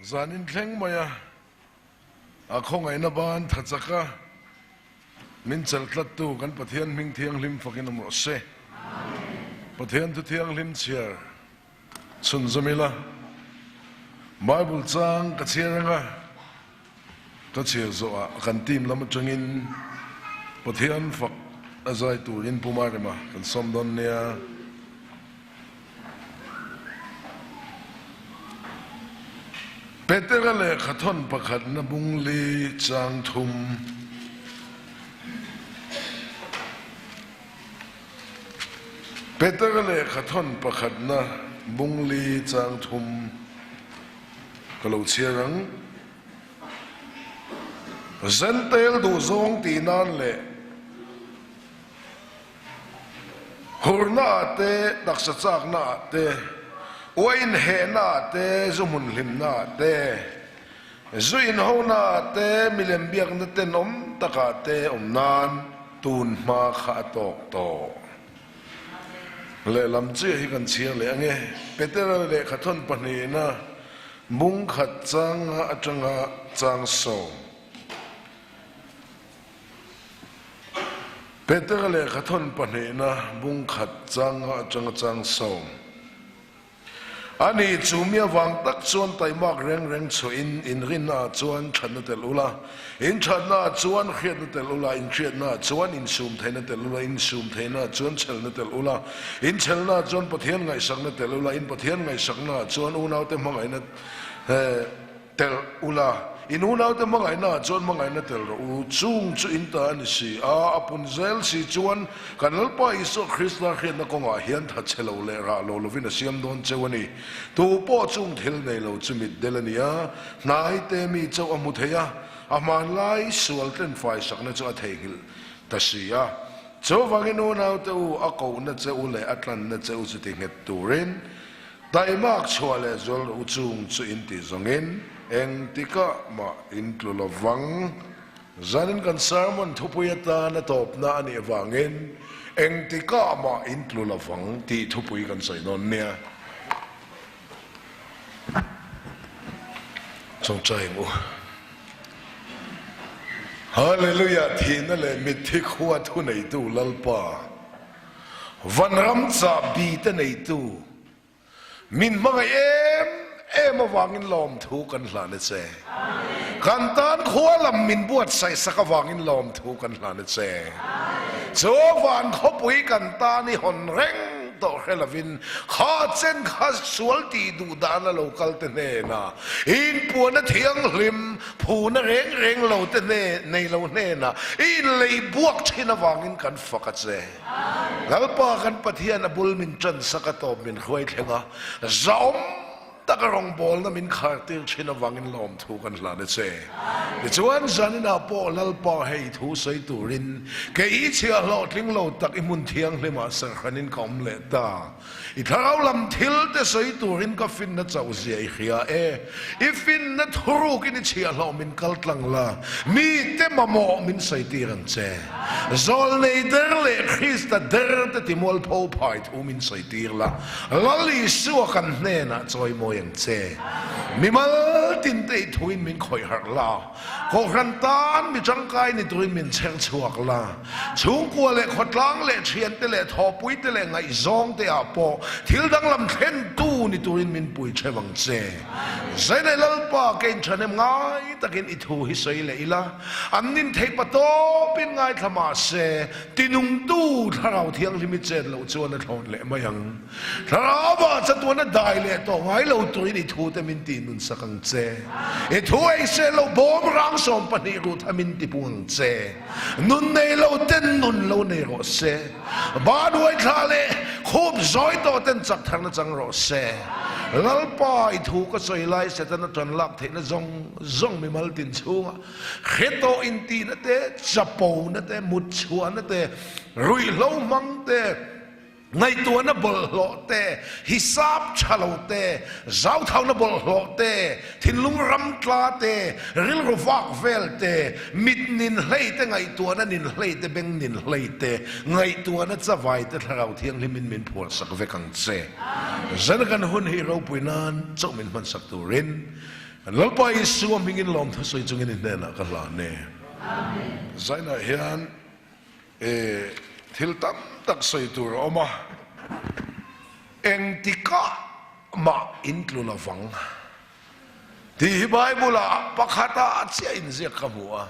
Zanin thleng maia a khawngaihna ban tha chaka min chelh tlattu kan Pathian hming thianghlim fakin awm rawh se. Pathian thu thianghlim chhiar chhunzawm ila Bible chang ka chhiar anga ka chhiar zawhah kan team lam atangin Pathian fak a zai turin Pu Marema kan sawm dawn nia. Petera lehkha thawn pakhatna bungli chang thum. Petera lehkha thawn pakhatna bungli chang thum ka lo chhiar ang. Zentel duhzawng tih nan leh. Hurna ah te, taksa chakna ah te, uain hehna ah te, zu hmun hlimna ah te, zu inhona ah te, milem biakna tenawm takah te awm nan tun hma kha a tawk tawh. Lehlam chiah hi kan chhiar leh ange. Petera lehkha thawn pahnihna bung khat changa atanga chang sawm. Petera lehkha thawn pahnihna bung khat changa atanga chang sawm. Ani chu mi avang tak chuan taimak reng reng chhuahin inrinnaah chuan thatna tel ula, inthatnaah chuan hriatna tel ula, inhriatnaah chuan insum theihna tel ula, insum theihnaah chuan chhelna tel ula, inchelnaah chuan Pathian ngaihsakna tel ula, in Pathian ngaihsaknaah chuan unaute hmangaihna Tel ula, in unaute hmangaihnaah chuan hmangaihna tel rawh u, chung chu in ta a ni si a, a pun zel si chuan kan Lalpa Isua Krista hriatna kawngah hian tha chhe lo leh rah lo lovin a siam dawn cheu a ni. Tu pawh chung thil nei lo chu mitdel a ni a, hnai te mi chauh a hmu thei a, a hmanlai sual tlen faisakna chu a theihnghilh ta si a. Chuvangin unaute u, a kohna che u leh a tlanna che u chu ti nghet turin, Taimak chhuah leh zual rawh u chung chu in tih zawngin engtikah mah in tlu lo vang. Zanin kan sermon thupui atan a tawpna a nih avangin engtikah mah in tlu lo vang tih thupui kan sawi dawn nia. Chawngchai ang u. Hallelujah Thihna leh mitthi khua thuneitu Lalpa. Vanram chahbi te neitu min hmangaih em em avangin lawmthu kan hlan a che. Kan tan khua lam min buatsaih sak avangin lawmthu kan hlan a che. Chu van khawpui kan tan i hawn reng tawh hre lovin kha chen kha sual tih duh dan a lo kal te hnenah inpuana thianghlim Phuna reng reng lo te hne nei lo hnenah i inlei buak thin avangin kan fak a che. Lalpa kan Pathian a bul min tan sak a tawp min hruai thleng a, zahawm taka rawngbawlna min khar tir thin avangin lawmthu kan hlan a che. Tichuan zaninah pawh Lalpa hei thu sawi turin kei i chhiahhlawh tling lo tak i hmun thianghlimah serhranin ka awm leh ta. I thlarau lam thil te sawi turin ka finna chauh zia i hria e. I finna thurukin i chhiahhlawh min kal tlang la, mite mamawh min sawi tir ang che. Zawlnei der leh Krista der te timualpho phai thu min sawi tir la, Lal Isua kan hnenah chawimawi ang che. Mimal tinte i thuin min khawih harh la. Kohhran tan mi tangkai ni turin min chher chhuak la. Chhungkua leh khawtlang leh thiante leh thawhpuite leh ngaihzawngte ah pawh thil danglam thlentu ni turin min pui theuh ang che. Zainei Lalpa ke inthahnem ngai takin i thu hi sawi leh ila, an nin theih pa tawpin ngaithla mah se, tinungtu Thlarau Thianghlim i chet loh chuan a thlawn leh mai ang. Thlarauva chatuana dai leh tawh ngai lo turin i thute min tih nun sak ang che. I thu ei se lo bawm rang 12 ruh tha min ti pung ang che. Nun nei lo ten nun lo nei rawh se. Ba nuai thla leh khup zawi tawh ten chak tharna chang rawh se. Lalpa i thu ka sawi lai Setana tan lak theihna zawng zawng mimal tin chhungah hre tawh intihna te, chapona te, mutchhuahna te, ruihhlo hmang te, Ngaihtuahna bawlhhlawh te, hisap tha lo te, zauthauna bawlhhlawh te, thinlung ram tla te, rilru vak vel te, mit nin hlei te, ngaihtuahna nin hlei te, beng nin hlei te, ngaihtuahna chavai te Thlarau Thianghlimin min phuarsak vek ang che. Zan kan hun hi ropui nan chauh min hmansak turin. Kan Lalpa Isua hmingin lawmthu sawi chungin i hnenah ka hlan e. Zainah hian e thil tam tak sawi tur a awm a, engtikah mah in tlu lovang tih hi Bible-ah pakhatah chiah inziak ka hmu a.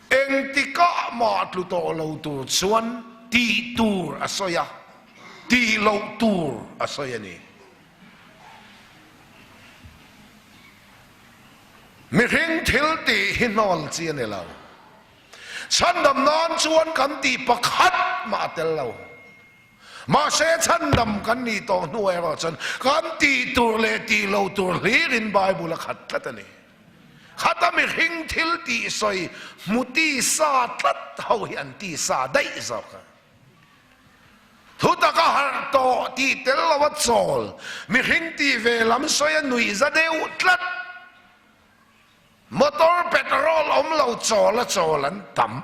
Engtikah mah tlu tawh lo tur chuan tih tur a sawi a, tih loh tur a sawi a ni. Mihring thil tih hi hnawl chi a ni lo. Chhandam nan chuan kan tih pakhat mah a tel lo. Mahse chhandam kan nih tawh hnuah erawh chuan kan tih tur leh tih lo tur hlirin Bible a khat tlat a ni. Khata mihring thil tih sawi hmu tisa tlat ho hi an tisa daih zawk a. Thutak a harh tawh tih tel lo a chawl, mihring tih ve lam sawi a nuih za deuh tlat. Motor petrol awm lo chawl a chawl an tam.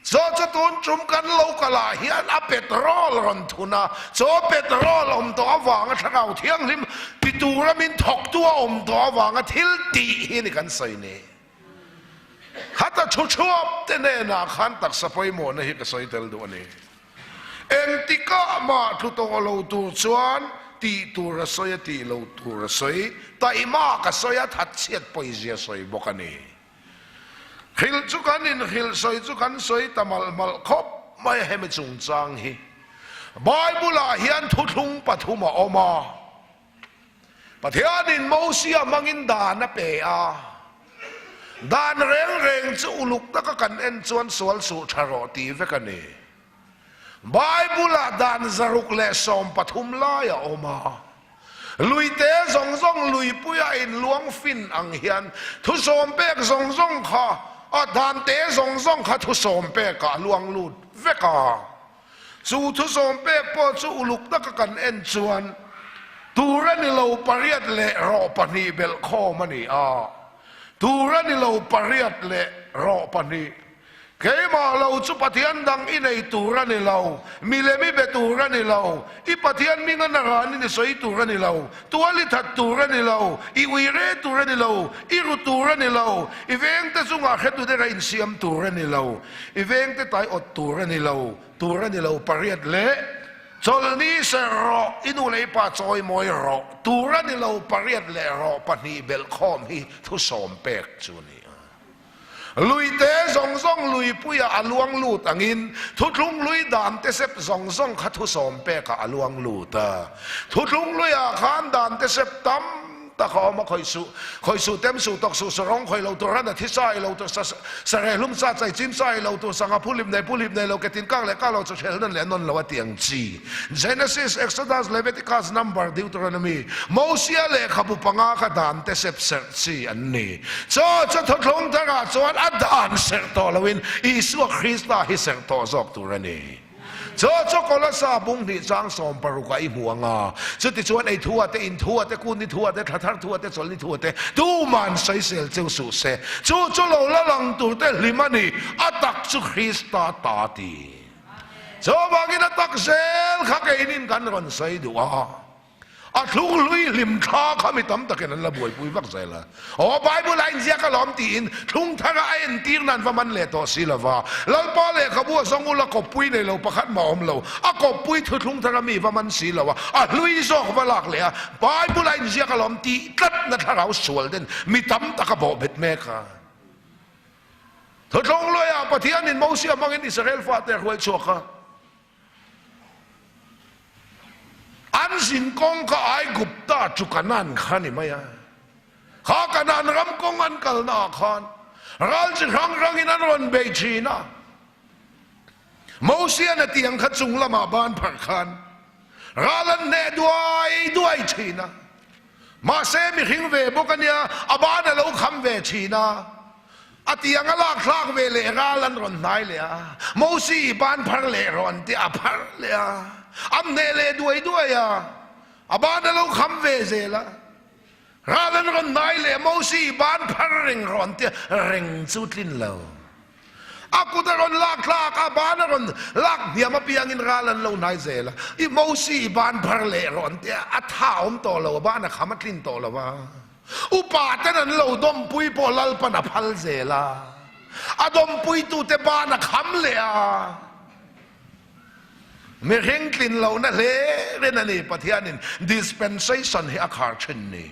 Chaw chu tun tum kan local ah hian a petrol rawn thun a, chaw petrol awm tawh avanga thlarau thianghlim ti tura min thawktu a awm tawh avanga thil tih hi ni kan sawi ni. Khata thu thuap te hnenah khan taksa pawimawhna hi ka sawi tel duh a ni. Engtikah mah thu tawh lo tur chuan tih tur a sawi a tih lo tur a sawi, taihmak a sawi a, thatchhiat pawizia sawi bawk a ni. Hrilh chu kan inhrilh sawi chu kan sawi ta malh malh khawp mai a hemi chungchang hi. Bible-ah hian thuthlung pathum a awm a. Pathianin Mosia hmangin dan a pe a. Dan reng reng chu uluk taka kan en chuan sual suh tha rawh tih vek a ni. Bible-ah dan 113 lai a awm a. Luite zawng zawng luipuia inluang fin ang hian thusawm pek zawng zawng kha a dante zawng zawng kha thusawm pekah a luang lut vek a. Chu thusawm pek pawh chu uluk taka kan en chuan tur a ni lo pariat leh rawh pahnih belh khawm a ni a. Tur a ni lo pariat leh rawh pahnih. Keimah lo chu Pathian dang i nei tur a ni lo, milem i be tur a ni lo, i Pathian hming a naranin i sawi tur a ni lo, tual i that tur a ni lo, i uire tur a ni lo, i ru tur a ni lo, i vengte chungah hretu deuh a insiam tur a ni lo, i vengte tai awt tur a ni lo, tur a ni lo pariat leh chawlhni serh rawh, i nu leh i pa chawimawi rawh, tur a ni lo pariat leh rawh pahnih belhkhawm hi thusawm pek chu a ni a. Luite zawng zawng luipuiah a luang lut angin thuthlung lui dan te sep zawng zawng kha thusawm pekah a luang lut a. Thuthlung luiah khan dan te sep tam tak a awm a, khawih suh, khawih suh, tem suh, tawk suh, sarawng khawih lo tur, rana thi sa ei lo tur, sa sareh hlum sa chai chim sa ei lo tur, sangha phuhlip nei phuhlip nei lo, ke tin kak leh kak lo, chawhhrel nawn leh nawn lo a ti ang chi. Genesis, Exodus, Leviticus, Number, Deuteronomy, Mosia lehkhabu panga kha dan te sep serh chi an ni. Chaw chu thuthlung tharah chuan a dan serh tawh loin Isua Krista hi serh tawh zawk tur a ni. Chaw chu Kolosa bung hnih chang sawm parukah i hmu ang a, chutichuan ei thu ah te, in thu ah te, kun ni thu ah te, thla thar thu ah te, chawlh ni thu ah te tuman sawisel cheu suh se. Chu chu lo la lang tur te hlim a ni, a tak chu Krista ta ti. Chuvangin a tak zel kha keinin kan rawn sawi duh a. A thlung hlui hlim thla kha mi tam takin an la buaipui vak zel a. Aw Bible a inziak alawm tiin thlung thara a entir nan va man leh tawh si lova. Lalpa lehkhabu a zawng ula kawppui nei lo pakhat mah awm lo. A kawppui thu thlung thara mi va man si lo a, a hlui zawk va lak leh a. Bible a inziak alawm tih tlatna thlarau sual den mi tam tak a bawhbet mek a. Thuthlung luiah Pathianin Mosia hmangin Israel fate a hruai chhuak a. An zin kawng kha Aigupta chu Kanaan kha ni mai a. Kha Kanaan ram kawng an kalna ah khan ral chi hrang hrangin an rawn bei thin a. Mosian a tiang kha chung lamah ban pharh khan ral an hneh duai duai thin a. Mahse mihring ve bawk a nia, a ban a lo kham ve thin a. A tiang a lak thlak ve leh ral an rawn hnai leh a, Mosi i ban phar leh rawh an ti a, a phar leh a, a hneh leh duai duai a, a ban a lo kham ve zel a, ral an rawn hnai leh a, Mosi i ban phar reng rawh an ti a, reng chu tlin lo. A kut a rawn lak thlak a, ban a rawn lak hniam apiangin ral an lo hnai zel a, i Mosi i ban phar leh rawh an ti a, a tha awm tawh lo, a ban a kham a tlin tawh lo a. Upa ten an lo dawmpui pawh Lalpan a phal zel a, a dawmpuitute ban a kham leh a. Mihring tlin lohna hlerin a ni Pathianin dispensation hi a khar thin ni.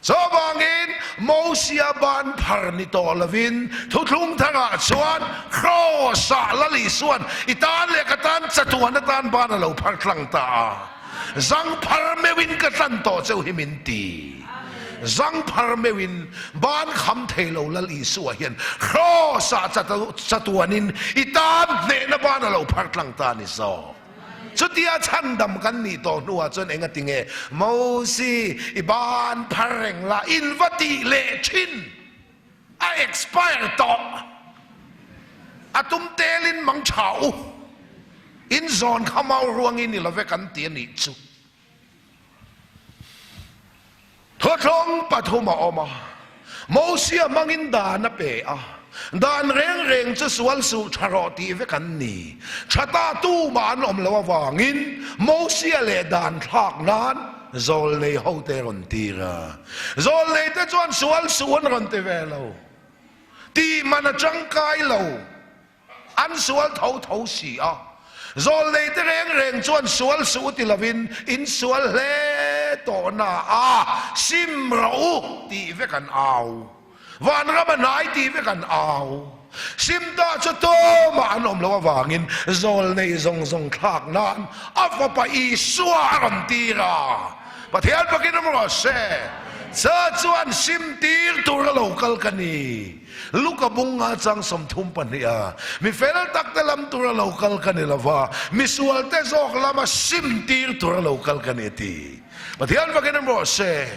Chuvangin Mosia ban phar ni tawh lovin thuthlung tharah chuan Kraws-ah Lal Isua'n i tan leh ka tan chatuan atan ban a lo phar tlang ta a. Zang phar meuhin ka tlan tawh cheu hi min ti. Zang phar meuhin ban kham thei lo Lal Isua hian Kraws-ah chatuanin i tan hnehna ban a lo phar tlang ta a ni zawk. Chutia chhandam kan nih tawh hnuah chuan enga tinge Mosi i ban phar reng la in va tih leh thin a expire tawh a tum telin mang tha u in zawn kha mau ruangin i lo ve kan ti a nih chu. Thuthlung pathum a awm a, Mosia hmangin dan a pe a, dan reng reng chu sual suh tha rawh tih vek an ni. Tha ta tumah an awm loh avangin Mosia leh dan thlak nan zawlnei hote a rawn tir a. Zawlnei te chuan sual suh an rawn ti ve lo. Tih man a tangkai lo. An sual tho tho si a. Zawlnei te reng reng chuan sual suh u ti lovin in sual hle tawh na a, sim rawh u tih vek an au. Vanram a hnai tih vek an au. Sim ta chu tumah an awm loh avangin zawlnei zawng zawng thlak nan a fapa Isua a rawn tir a. Pathian fakin awm rawh se. Cha chuan sim tir tur a lo kal ka ni. Luka bunga chang 32 a, Mi fel takte lam tura lo kal ka ni lova, mi sualte zawk lama sim tir tura lo kal ka ni a ti. Pathian fakin awm rawh se.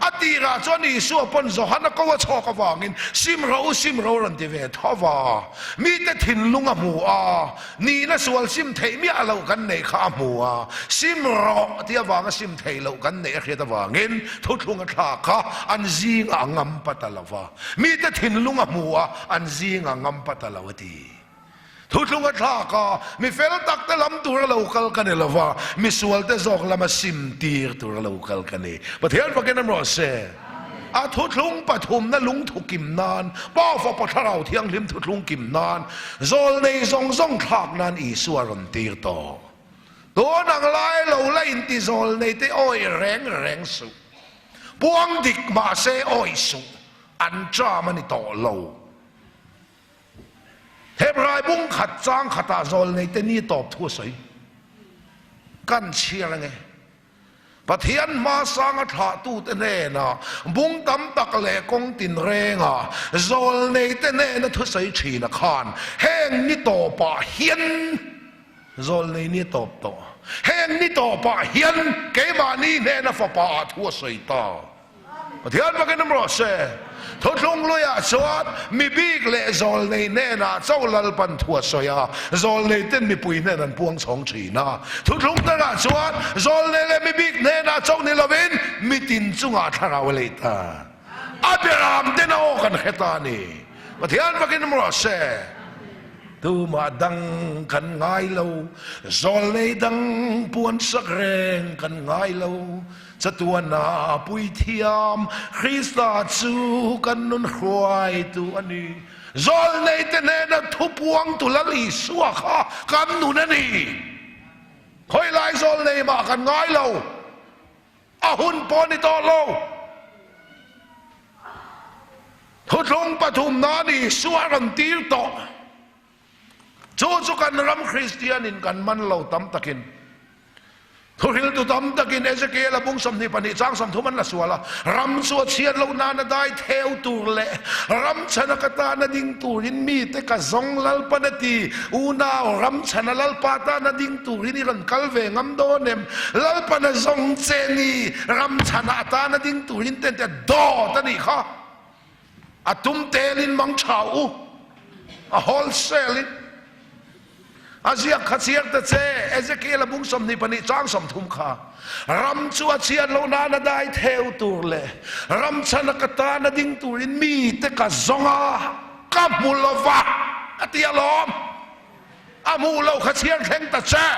A tirah chuan Isua pawn Johana ko a chhawk avangin sim rawh u, sim rawh u rawn ti ve tho va. Mite thinlung a hmu a, nihna sual sim theih miah loh kan neih kha a hmu a, sim rawh tih avanga sim theih loh kan neih a hriat avangin thuthlung a thlak a, an zingah a ngam pa ta lo va. Mite thinlung a hmu a, an zing a ngam pa ta lo a ti. Thuthlung a thlak a, mi fel tak te lam tur a lo kal ka ni lo va, mi sual te zawk lama sim tir tur a lo kal ka ni. Pathian fakin awm rawh se. A thuthlung pathumna lungthu kim nan, Pa Fapa Thlarau Thianghlim thuthlung kim nan, zawlnei zawng zawng thlak nan Isua rawn tir tawh. Tun ang lai lo la inti zawlnei te awih reng reng suh. Puang dik mahse awih suh, an ṭam a ni tawh lo. Hebrai bung khat chang khatah zawlneite ni tawp thu a sawi. Kan chhiar ange. Pathian hma sanga thlahtute hnenah bung tam tak leh kawng tinrengah zawlneite hnena thusawi ṭhina khan heng ni tawpah hian Zawlnei ni tawp tawh. Heng ni tawpah hian keimahni hnena fapa ah thu a sawi ta. Pathian fakin awm rawh se. Thuthlung luiah chuan mi bik leh zawlnei hnenah chauh Lalpan thu a sawi a, zawlnei ten mipui hnen an puang chhawng thin a. Thuthlung takah chuan zawlnei leh mi bik hnenah chauh ni lovin mitin chungah thlarau a lei ta. A beram ten a aw kan hre ta a ni. Pathian fakin awm rawh se. Tumah dang kan ngai lo, zawlnei dang puansak reng kan ngai lo. Chatuana puithiam Krista chu kan nun hruaitu a ni. Zawlnei te hnena thupuangtu Lal Isua kha kan nun a ni. Khawilai zawlnei mah kan ngai lo. A hun pawh ni tawh lo. Thuthlung pathumna ni Isua rawn tir tawh. Chu chu kan ram Kristianin kan man lo tam takin. Thuhriltu tam takin Ezekiel-a bung 22 chang 30 an la sual a, ram chu a chhiat loh nana dai theu tur leh ram chhana ka tana ding turin mite ka zawng Lalpan a ti. Unau, ram chhana Lalpa tana ding turin i rawn kal ve ngam dawn em? Lalpana zawng che ni, ram chhana atana ding turin te tia dawt a nih kha. A tum telin mang tha u, a wholesale in. A ziak kha chhiar ta che, Ezekiel a bung 22 chang 30 kha. Ram chu a chhiat loh nana dai theu tur leh ram chhana ka tana ding turin mite ka zawng a. Ka hmu lo va, a ti alawm. A hmuh loh kha chhiar thleng ta che.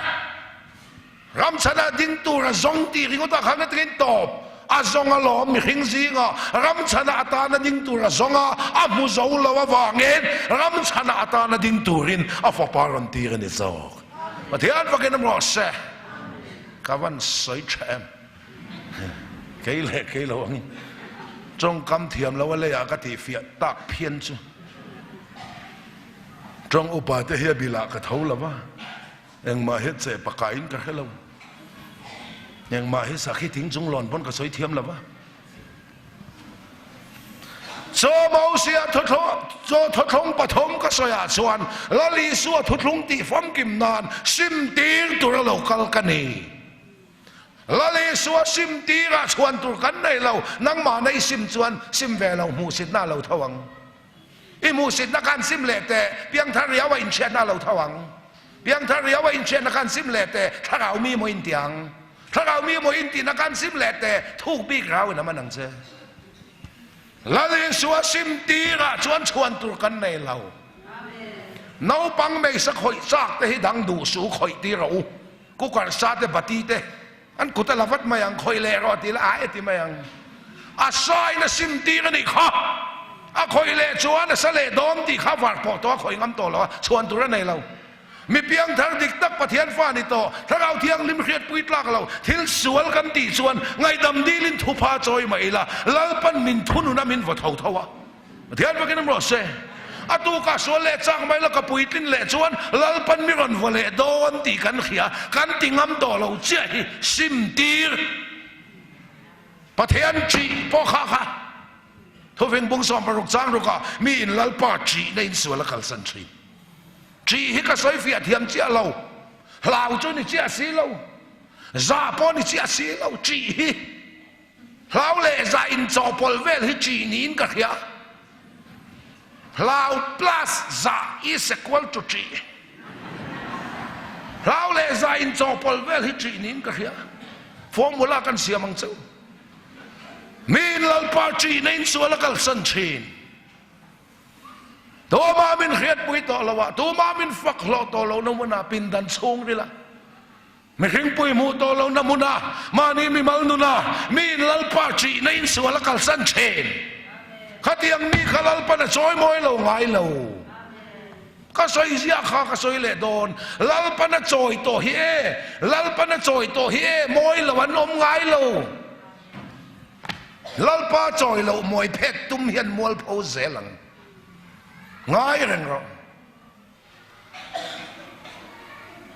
Ramchhana ding tura zawng tih ringawtah khan ka tingin tawp. A zawng alawm mihring zingah ramchhana atana ding tur a zawng a, a hmu zo lo avangin ramchhana atana ding turin a fapa rawn tir a ni zawk. Pathian fakin awm rawh se. Ka van sawi tha em? Kei leh kei lo angin tawngkam thiam lo a leiah ka tihfiah tak phian chu. Tawng upa te hi a bilah ka tho lo va, engmah hi che pakaiin ka hre lo. Engmah hi sakhi thing chung lawn pawn ka sawi thiam lo va. Chaw Mosia chaw thawthlung pathum ka sawiah chuan Lal Isua thuthlung tih famkim nan sim tir tur a lo kal ka ni. Lal Isua sim tirah chhuan tur kan nei lo, nangmah nei sim chuan sim ve lo hmuhsitna a lo tho ang. I hmuhsitna khan sim leh teh, piangthar riau a inhriatna a lo tho ang. Piangthar riau a inhriatna khan sim leh teh, thlarau mi maw inti ang. Thlarau mi maw intihna khan sim leh teh, thuk bik rau in a man ang che. Lal Isua sim tirah chuan chhuan tur kan nei lo. Naupang meisa khawih chak te hi dang duh suh u, khawih tir rawh u. Cooker sa te, bati te, An kut a la vat mai ang, khawih leh rawh ti la a e ti mai ang. A sain a sim tir a nih kha. A khawih leh chuan a sa leh dawn tih kha var pawh tawh a khawih ngam tawh lo a, chhuan tur a nei lo. Mi piangthar dik tak Pathian fa ni tawh, Thlarau Thianghlim hriatpui tlak lo, thil sual kan tih chuan ngaihdam dilin thupha chawi mah ila, Lalpan min thunun a min vaw tho tho a. Pathian fakin awm rawh se. A tukah sual leh chak mai la ka puitlin leh chuan Lalpan mi rawn vaw leh dawn tih kan hria, kan ti ngam tawh lo chiah hi sim tir. Pathian ṭih pawh kha kha thufing bung 16 chang rukah mi in Lalpa ṭihna in sual a kalsan ṭhin. Ṭih hi ka sawi fiah thiam chiah lo, hlau chu ni chiah si lo, zah pawh ni chiah si lo, ṭih hi. Hlau leh zah inchawhpawlh vel hi ṭih niin ka hria. Hlau plus zah is equal to ṭih. Hlau leh zah inchawhpawlh vel hi ṭih niin ka hria. Formula kan siam ang cheu. Miin Lalpa ṭihna in sual a kalsan ṭhin. Tumah min hriatpui tawh lo a, tumah min fak hlawh tawh lohna hmunah pindan chhungril a. Mihring pui hmuh tawh lohna hmuna mahni mimal nuna miin Lalpa ṭihna in sual a kalsan ṭhin. Khatiang mi kha Lalpan a chawi mawi lo ngai lo. Ka sawi ziah kha ka sawi leh dawn. Lalpan a chawi tawh hi e, Lalpan a chawi tawh hi e, mawi lo an awm ngai lo. Lalpa chawi loh mawi phet tum hian mualpho zel ang. Ngai reng rawh.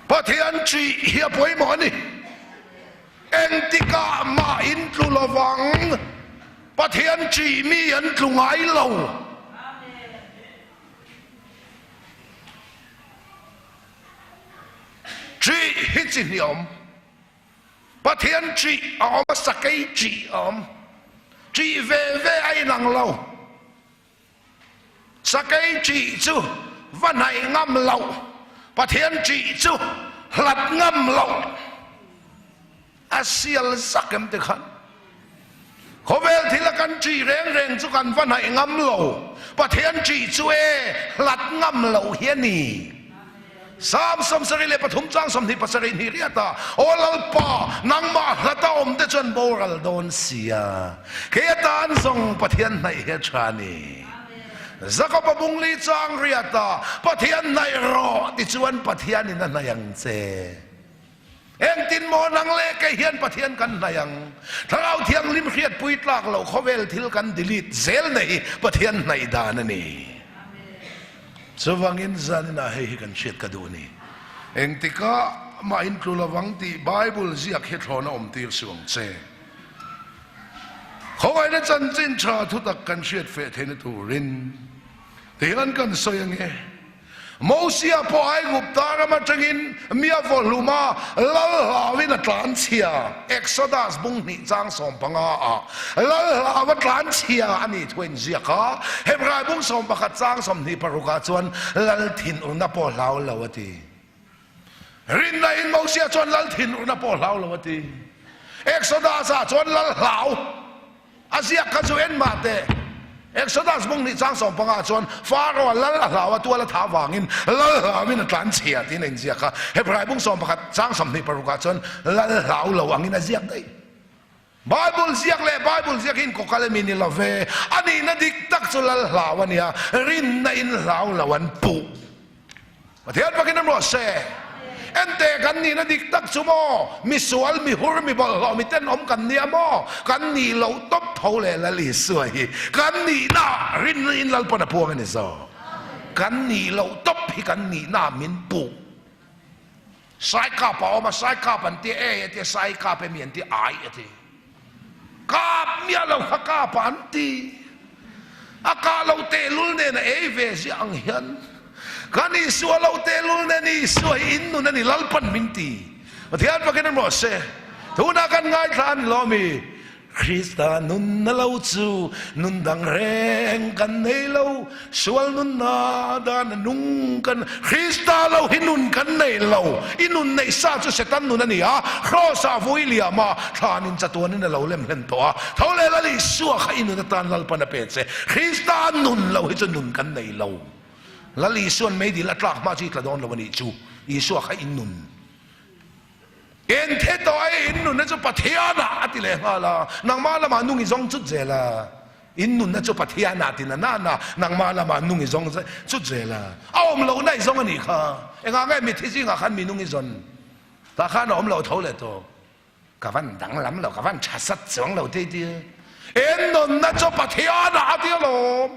Pathian ṭih hi a pawimawh a ni. Engtikah mah in tlu lovang. Pathian ṭih mi an tlu ngai lo. Ṭih hi chi hnih a awm. Pathian ṭih a awm a, sakei ṭih a awm. Ṭih ve ve a inang lo. Sakei ṭih chu va hnaih ngam loh, Pathian ṭih chu hlat ngam loh a sial zak em tikhan khawvel thila kan ṭih reng reng chu kan va hnaih ngam lo, Pathian ṭih chu e hlat ngam loh hi a ni. Psalm 73 chang 27 hnih riat a, Aw Lalpa, nangmah hlata awm te chuan boral dawn sia, kei atan zawng Pathian hnaih hi a tha a ni. Jakob-a bungli chang riat a, Pathian hnaih rawh ti chuan Pathianin a hnaih ang che. Engtin maw nang leh kei hian Pathian kan hnaih ang? Thlarau Thianghlim hriatpui tlak loh khawvel thil kan delete zel na hi Pathian hnaih dan a ni. Chuvangin zaninah hei hi kan hriat ka duh a ni. Engtikah mah in tlu lovang tih Bible ziak hi thlawna awm tir suh ang che. Khawngaihna chanchin tha thutak kan hriat feh theihna turin tihian kan sawi ange. Mosia pawh Aigupta ram atangin mi a vaw hlum a, lal hlauin a tlan chhia, Exodus bung hnih chang 15 ah lal hlau a tlan chhia a nih thu a inziak a, Hebrai bung 11 chang 26 ah chuan lal thinurna pawh hlau lo a ti. Rinna in Mosia chuan lal thinurna pawh hlau lo a ti. Exodus ah chuan lal hlau. A ziak kha chu en mah teh. Exodus bung hnih chang 15 chuan Pharaoh-a lal a hlau a, tual a thah avangin lal hlauin a tlan chhia tiin a inziak a. Hebrai bung 11 chang 26 ah chuan lal hlau lo angin a ziak daih. Bible ziak leh Bible ziak hi inkawkal emi ni lo ve. A nihna dik tak chu lal hlau a nia, rinna in hlau lo an puh. Pathian fakin an ruah se. Ente kan nihna dik tak chu maw? Misual, mihur, mi bawlhhlawh, mi tenawm kan nia maw? Kan nih loh tawp tho leh Lal Isua hi kan nihna rinna in Lalpawn a puang a ni zawk. Kan nih loh tawp hi kan nihna min puh. Saikap a awm a, Saikap an ti e a ti a, Saikap emi an ti ai a ti. Kap miah lo kha kap ah an ti. A kah lo tehlul nen a ei ve ziah ang hian kan Isua lo tehlul nen Isua hi in nun a ni Lalpan min ti. Pathian fakin an rawh se. Tunah kan ngaithla a ni lo mi? Krista nunna lo chu nun dang reng kan nei lo, sual nunna dan a nung kan Krista lo hi nun kan nei lo, i nun neih sa chu Setan nun a ni a, Kraws ah vui liam a, thlan in chatuan in a lo lem hlen tawh a, tho leh Lal Isua kha i nun atan Lalpan a pe che, Krista nun lo hi chu nun kan nei lo. Lal Isuan meidil a tlak hma chu i tla dawn lo a nih chu, Isua kha i nun. Engthe tawh ai in nunna chu Pathianah a ti leh nghal a, nangmah lamah nung i zawng chut zel a, in nunna chu Pathianah ti na na na, nangmah lamah nung i zawng chut zel a, a awm lohna i zawng a nih kha, engah nge mithi zingah khan mi nung i zawn, tah khan a awm lo tho leh tawh, ka van danglam lo, ka van tha sat chuang lo tei tia, in nunna chu Pathianah a ti alawm,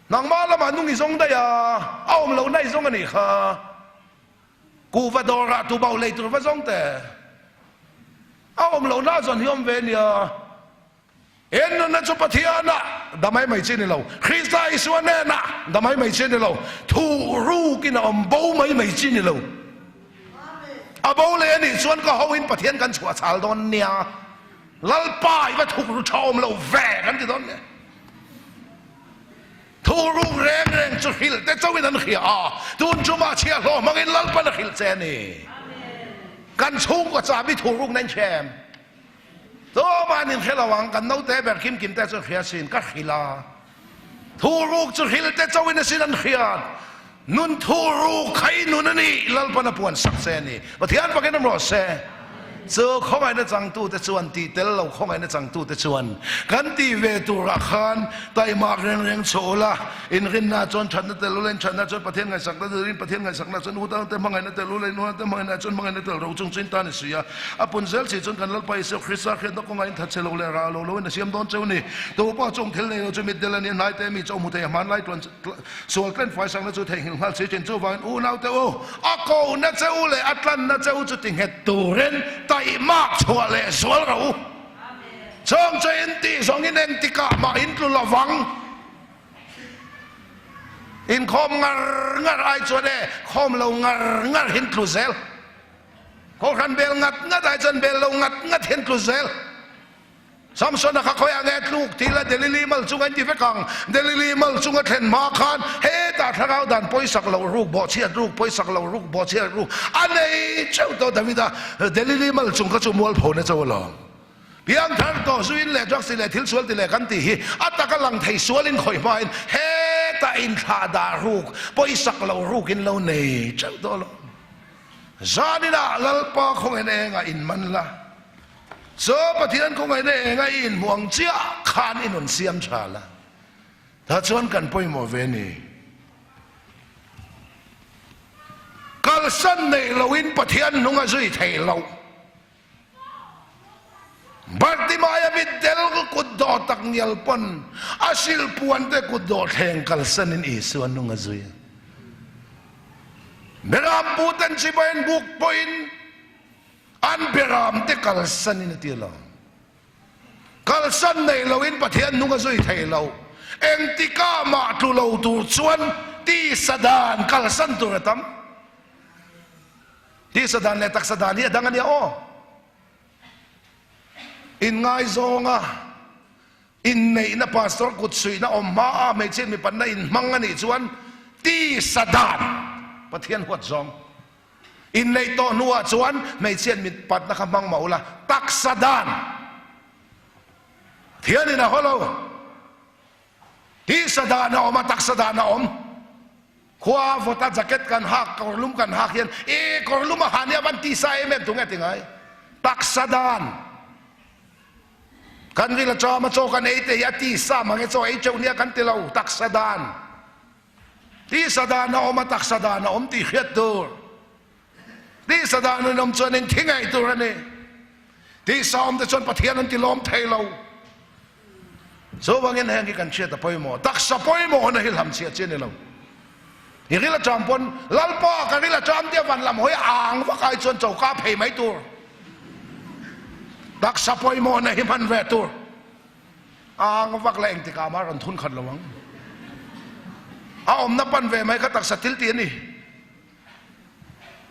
nangmah lamah nung i zawng daih a, a awm lohna i zawng a nih kha. Kuhva dawrah tuboh lei tur va zawng teh. A awm loh na zawn hi awm ve nia. En nunna chu Pathianah da mai mai chi ni lo. Krista Isua hnenah da mai mai chi ni lo. Thuh rukin a awm bo mai mai chi ni lo. A bo leh a nih chuan ka hoin Pathian kan chhuah chhal dawn nia. Lalpa i va thuk ru tha awm lo ve kan ti dawn nia. Thuruk reng reng chu hrilh te chauhin an hria a, tun chumah chhiahhlawh hmangin Lalpan a hrilh che a ni. Kan chhungkaw chahbi thuruk na in hria em? Tumah an inhre lo ang, kan naute ber Kim Kim te chu hria sin, ka hrilh a. Thuruk chu hrilh te chauhin a sin an hriat. Nun thuruk kha i nun a ni, Lalpan a puan sak che a ni. Pathian pakin awm rawh se. Chu khawngaihna changtute chuan tih tel lo khawngaihna changtute chuan kan tih ve turah khan taimak reng reng chhuah ula, inrinna chuan thatna tel ula, inthatna chuan Pathian ngaihsakna tel in Pathian ngaihsakna chuan unaute hmangaihna tel ula, unaute hmangaihna chuan hmangaihna tel ro chung chu in tan i suih a. A pun zel si chuan kan Lalpa Isua Krista hriatna kawngah in thatchhe lo leh rah lo loin a siam dawn cheu ni. Tupa chung thil nei lo chu mitdel a ni a, hnaite mi chaw hmu thei a hmanlai tuan Sual tlen faisakna chu theihnghilh nghal si thin. Chuvangin unaute u, a kohna che u leh a tlanna che u chu ti nghet turin taihmak chhuah leh zual rawh u. Chawng che in tih zawngin engtikah mah in tlu lovang. Inkhawm ngar ngar ai chuan e, khawm lo ngar ngar hin tlu zel. Kohhran bel ngat ngat ai chuan bel lo ngat ngat hin tlu zel. Samsona kha khawiah nge tluk thil a Delili mal chunga in ti vek ang. Delili mal chunga thlen hma khan hetah thlarau dan pawisak loh ruk, bawhchhiat ruk, pawisak loh ruk, bawhchhiat ruk a nei cheu tawh Davida Delili mal chung kha chu mualphona chauh alawm. Piangthar tawh zuin leh drugs ti leh thil sual ti leh kan tih hi a taka lang thei sualin khawih hmain hetah inthlah dah ruk, pawisak loh ruk in lo nei cheu tawh alawm. Zaninah Lalpa khawngaihna engah in man la. Chaw Pathian khawngaihna enga i inhmuh ang chiah khan i nun siam tha la, tah chuan kan pawimawh ve ni. Kalsan neih loin Pathian hnung a zui theih loh. Bartimaia mitdel kut dawh tak ngial pawn a silpuan te kut dawh thleng kalsanin Isua hnung a zui a. Beram puten chibai an buk pawhin An beram te kalsan in a ti lo. Kalsan nei lo in Pathian hnung a zui thei lo. Engtikah mah tlu lo tur chuan tisa dan kalsan tur a tam. Tisa dan leh taksa dan hi a dang a nia aw. Inngaizawng a inneihna pastor kut suihna awm hma a hmeichhiat mipanna inhmang a nih chuan tisa dan Pathian huat zawng. Inneih tawh hnuah chuan hmeichhiat mit patna kha hmang mah ula, taksa dan Thianin a haw lo. Tisa dan a awm a, taksa dan a awm. Khua a vawt a, jacket kan hak, kawrlum kan hak hian, e kawrlum a ha nia van tisa em em tunge ti ngai? Taksa dan. Kan ril a ṭam a, chaw kan ei te hi a tisa mang e, chaw ei ṭeuh nia kan ti lo, taksa dan. Tisa dan a awm a, taksa dan a awm tih hriat tur. Tisa dan an awm chuan engthi ngei tur a ni. Tisa awm te chuan Pathian an ti lawm thei lo. Chuvangin heng hi kan hriat a pawimawh. Taksa pawimawhna hi hlamchhiah chi a ni lo. I ril a ṭam pawn, Lalpa ka ril a ṭam tia van lam hawi ang vak ai chuan choka phei mai tur. Taksa pawimawhna hi hman ve tur. Ang vak leh engtikah mah rawn thun khat lo ang. A awmna pan ve mai kha taksa thil tih a ni.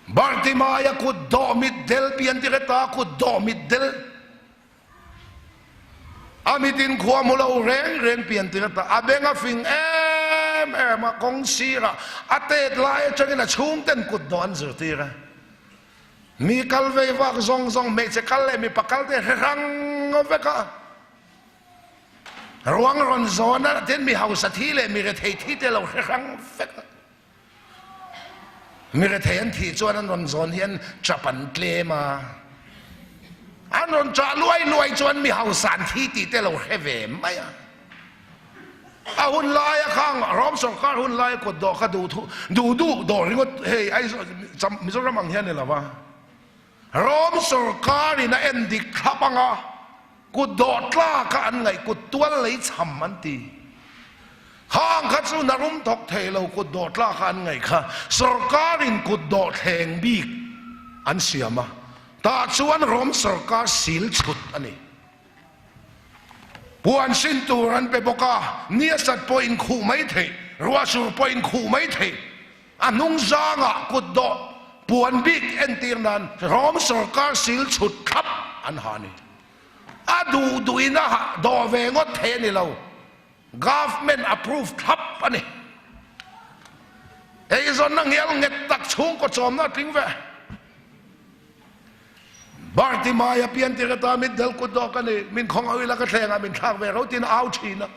Bartimaia kut dawh mit del pian ti hre ta kut dawh mit del. A mitin khua hmu lo reng reng pian ti hre ta. A beng a fing em em a, kawng sirah a tet lai atangin a chhungten kut dawh an zirtir a. Mi kal vei vak zawng zawng hmeichhe kal leh mipa kal te hre hrang vek a. Ruang rawn zawn a tin mi hausa thi leh mi rethei thi te lo hre hrang vek a. Mi rethei an thih chuan an rawn zawn hian chap an tlem a. An rawn chah luai luai chuan mi hausa an thi tih te lo hre ve mai a. A hun laia khang Rom sawrkar hun laia kut dawh kha duh thu duh duh dawh ringawt hei Aizawl Mizoram ang hian ni lo va. Rom sawrkar in a en dik thlap anga kut dawh tlak a an ngaih kut tual lei chham an ti. Khang kha chu hna rum thawk thei lo kut dawh tlak a an ngaih kha sawrkar in kut dawh thleng bik an siam a. Tah chuan Rom sawrkar sil chhut a ni. Puan sin tur an pe bawk a, ni a sat pawh inkhuh mai theih, ruah sur pawh inkhuh mai theih. A hnung zangah kut dawh puan bik entir nan Rom sawrkar sil chhut thlap an ha a ni. A duh duhin a dawh ve ngawt thei a ni lo. Government approve thlap a ni. Eizawnna ngial nghet tak chhungkaw chawmna a tling ve. Bartimaia pian tir ata mitdel kut dawk a ni, min khawng au ila ka thleng ah min thlak ve ro tiin a au thin a.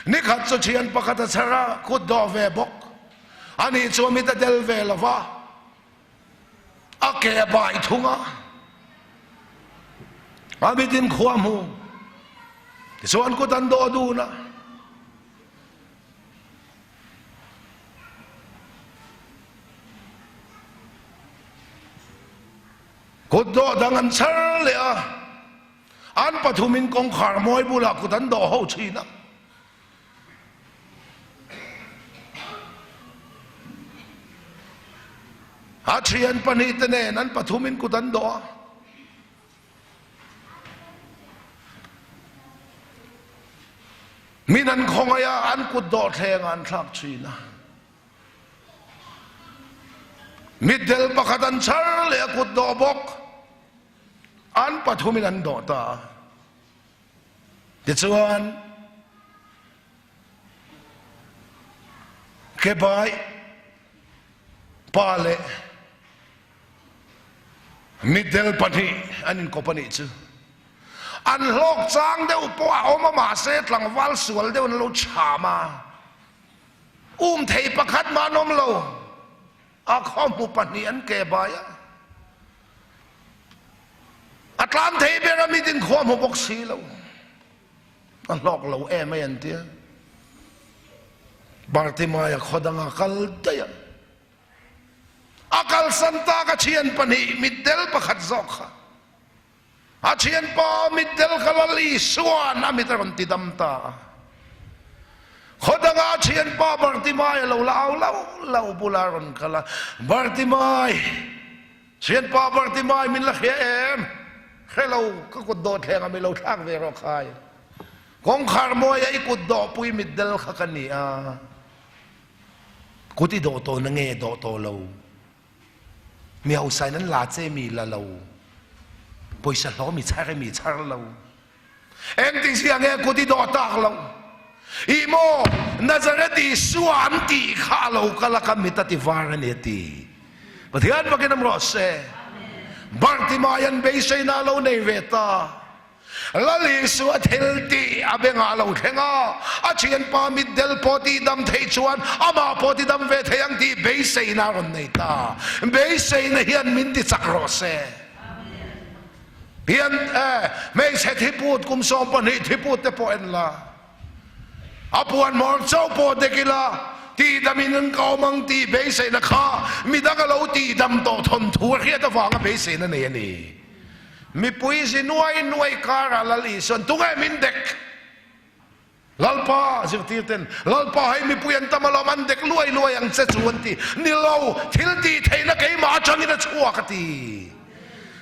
Nikhat chu thian pakhat a chher a, kut dawh ve bawk. Ani chu mit a del ve lo va, a ke a bai thung a, a mit in khua hmu. Tichuan kut an dawh dun a. Kut dawh dang an chhar leh a, an pathumin kawngkhar mawi bulah kut an dawh ho thin a. A thian pahnihte nen an pathumin kut an dawh a. Min an khawngaih a, an kut dawhthlengah an thlak thin a. Mitdel pakhat an chhar leh a kut dawh bawk, an pathumin an dawh ta a. Tichuan, Kebai pa leh Mitdel pahnih an inkawp a nih chu. An hlawk chang deuh pawh a awm a mahse tlangval sual deuh an lo chham a. Um thei pakhat mah an awm lo. A khawhmu pahnih an ke bai a. A tlan thei ber a mit in khua hmu bawk si lo. A hlawk lo em ai an tia. Bartimaia khaw danga kal daih a. A kalsan tak a thian pahnih mitdel pakhat zawk kha a thianpa mitdel kha Lal Isua'n a mit a rawn ti dam ta a. Khaw danga a thianpa Bartimai a lo la au lauh lauh bula a rawn kal a, Bartimai, thianpa Bartimai min la hria em? Hre lo, ka kut dawh thlengah mi lo thlak ve rawh khai. Kawngkhar mawia i kut dawhpui mitdel kha ka ni a. Kut i dawh tawh na nge dawh tawh lo? Mi hausa in an la che mi la lo. Pawisa hlawh mi char mi char lo. Engtin sia nge kut i dawh tak lo? I maw Nazareth Isua an tih kha a lo kal a ka mit a ti var a ni a ti. Pathian fakin am rawh se. Bartimai an beiseina a lo nei ve ta. Lal Isua thil tih a bengah a lo thleng a, a thianpa mitdel pawh tihdam theih chuan amah pawh tidam ve thei ang tih beiseina a rawn nei ta. Beiseina hian min tichak rawh se. Pian eh, hmeichhe thiput kum 12 thiput te pawh en la. A puan hmawr chauh pawh dek ila, tihdamin an ka awm ang tih beiseina kha midang a lo tihdam tawh thawnthu a hriat avanga beiseina nei a ni. Mipui zi nuai nuai karah Lal Isuan tunge min dek? Lalpa, zirtir ten, Lalpa hei mipui an tam alawm, an dek luai luai ang che chu an ti. Ni lo, thil tih theihna keimah atangin a chhuak a ti.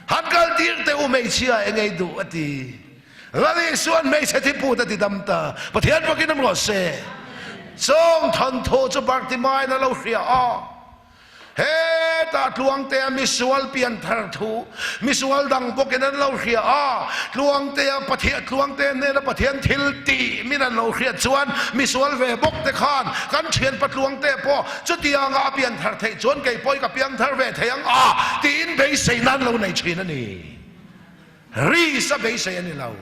Han kal tir teh u hmeichhia eng ei duh a ti. Lal Isuan hmeichhe thiput a ti dam ta. Pathian bawkin awm rawh se. Chawng thawnthu chu Bartimaiin a lo hria a. Hetah Tluangtea misual pianthar thu misual dang bawkin an lo hria a, Tluangtea Pathian Tluangtea hnena Pathian thil tih min an lo hriat chuan misual ve bawk te khan kan thianpa Tluangtea pawh chutianga a pianthar theih chuan kei pawh i ka piangthar ve thei ang a tiin beisei nan lo nei thin a ni. Risa beisei a ni lo.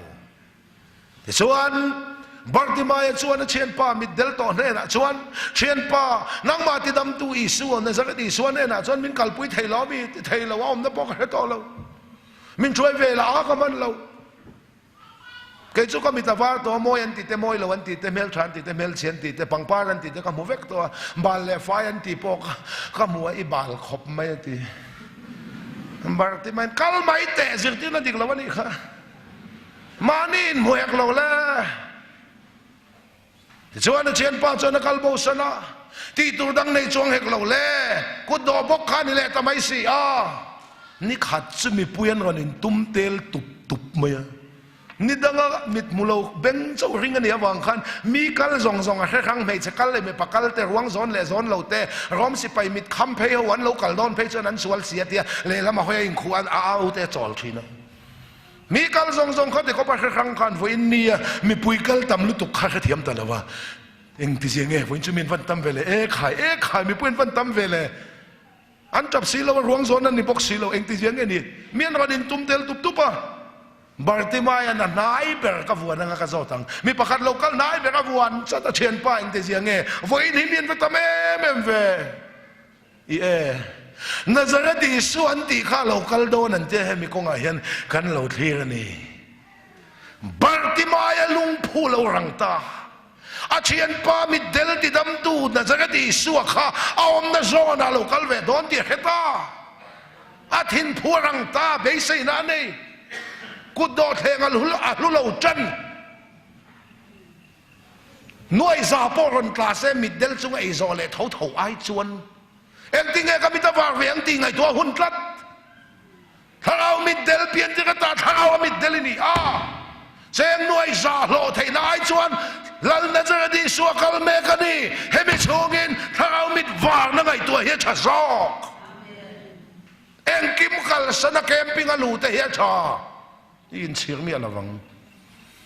Tichuan, Bartimaia chuan a thianpa mitdel tawh hnenah chuan, Thianpa, nangmah tidamtu Isua, Nazareth Isua hnenah chuan min kalpui thei lo ami? Ti thei lo, a awmna pawh ka hre tawh lo. Min hruai ve lah a ka hman lo. Kei chu ka mit a var tawh a, mawi an ti te, mawi lo an ti te, hmeltha an ti te, hmelchhe an ti te, pangpar an ti te ka hmu vek tawh a, bal leh fai an ti pawh ka hmu a, i bal khawp mai a ti. Bartimaiin, Kal mai teh, zirtirna dik lo a nih kha. Mahni inhmu hek lo le. Tichuan a thianpa chuan a kal bo san a, tih tur dang nei chuang hek lo le, kut dawh bawk kha a ni leh ta mai si a. Ni khat chu mipui an rawn intum tel tup tup mai a, ni danga mit hmu lo beng chauh ring a nih avang khan mi kal zawng zawng a hre hrang hmeichhe kal leh mipa kal te ruang zawn leh zawn lo te Rom sipai mit kham phei ho an lo kal dawn phei chuan an sual si a tia lehlam a hawi a inkhuh a a au te a chawl thin a. Mi kal zawng zawng kha tikawp a hre hrang khan vawiin nia mipui kal tam lutuk kha hrethiam ta lo a, engtizia nge vawiin chu min van tam ve le, e khai, e khai mipui an van tam ve le, an tap si lo a, ruang zawn an ni bawk si lo, engtizia nge ni, mi an rawn intum tel tup tup a, Bartimaian a hnai ber ka vuan anga ka zawt ang, mi pakhat lo kal hnai ber a vuan chat a thianpa engtizia nge vawiin hi mi an va tam em em ve. I e, Nazareth Isua an tih kha a lo kal dawn an tia hemi kawngah hian kan lo thlir a ni. Bartimaia lungphu lo rang ta. A thianpa mitdel tidamtu Nazareth Isua kha a awmna zawnah a lo kal ve dawn tih a hre ta. A thinphu a rang ta, beiseina a nei. Kut dawhthleng a hlu lo tan. Nuai za pawh rawn tla se mitdel chunga ei zawh leh tho tho ai chuan engtinge ka mit a var ve ang tih ngaihtuah hun tlat. Thlarau mitdel pian tir ata thlarau a mitdel i ni a, cheng nuai za hlawh theihna ai chuan Lal Nazareth Isua kal mek a ni. Hemi chhungin thlarau mit varna ngaihtuah hi a tha zawk. Engkim kalsana camping a lute hi a tha. I inchhir miah lo vang.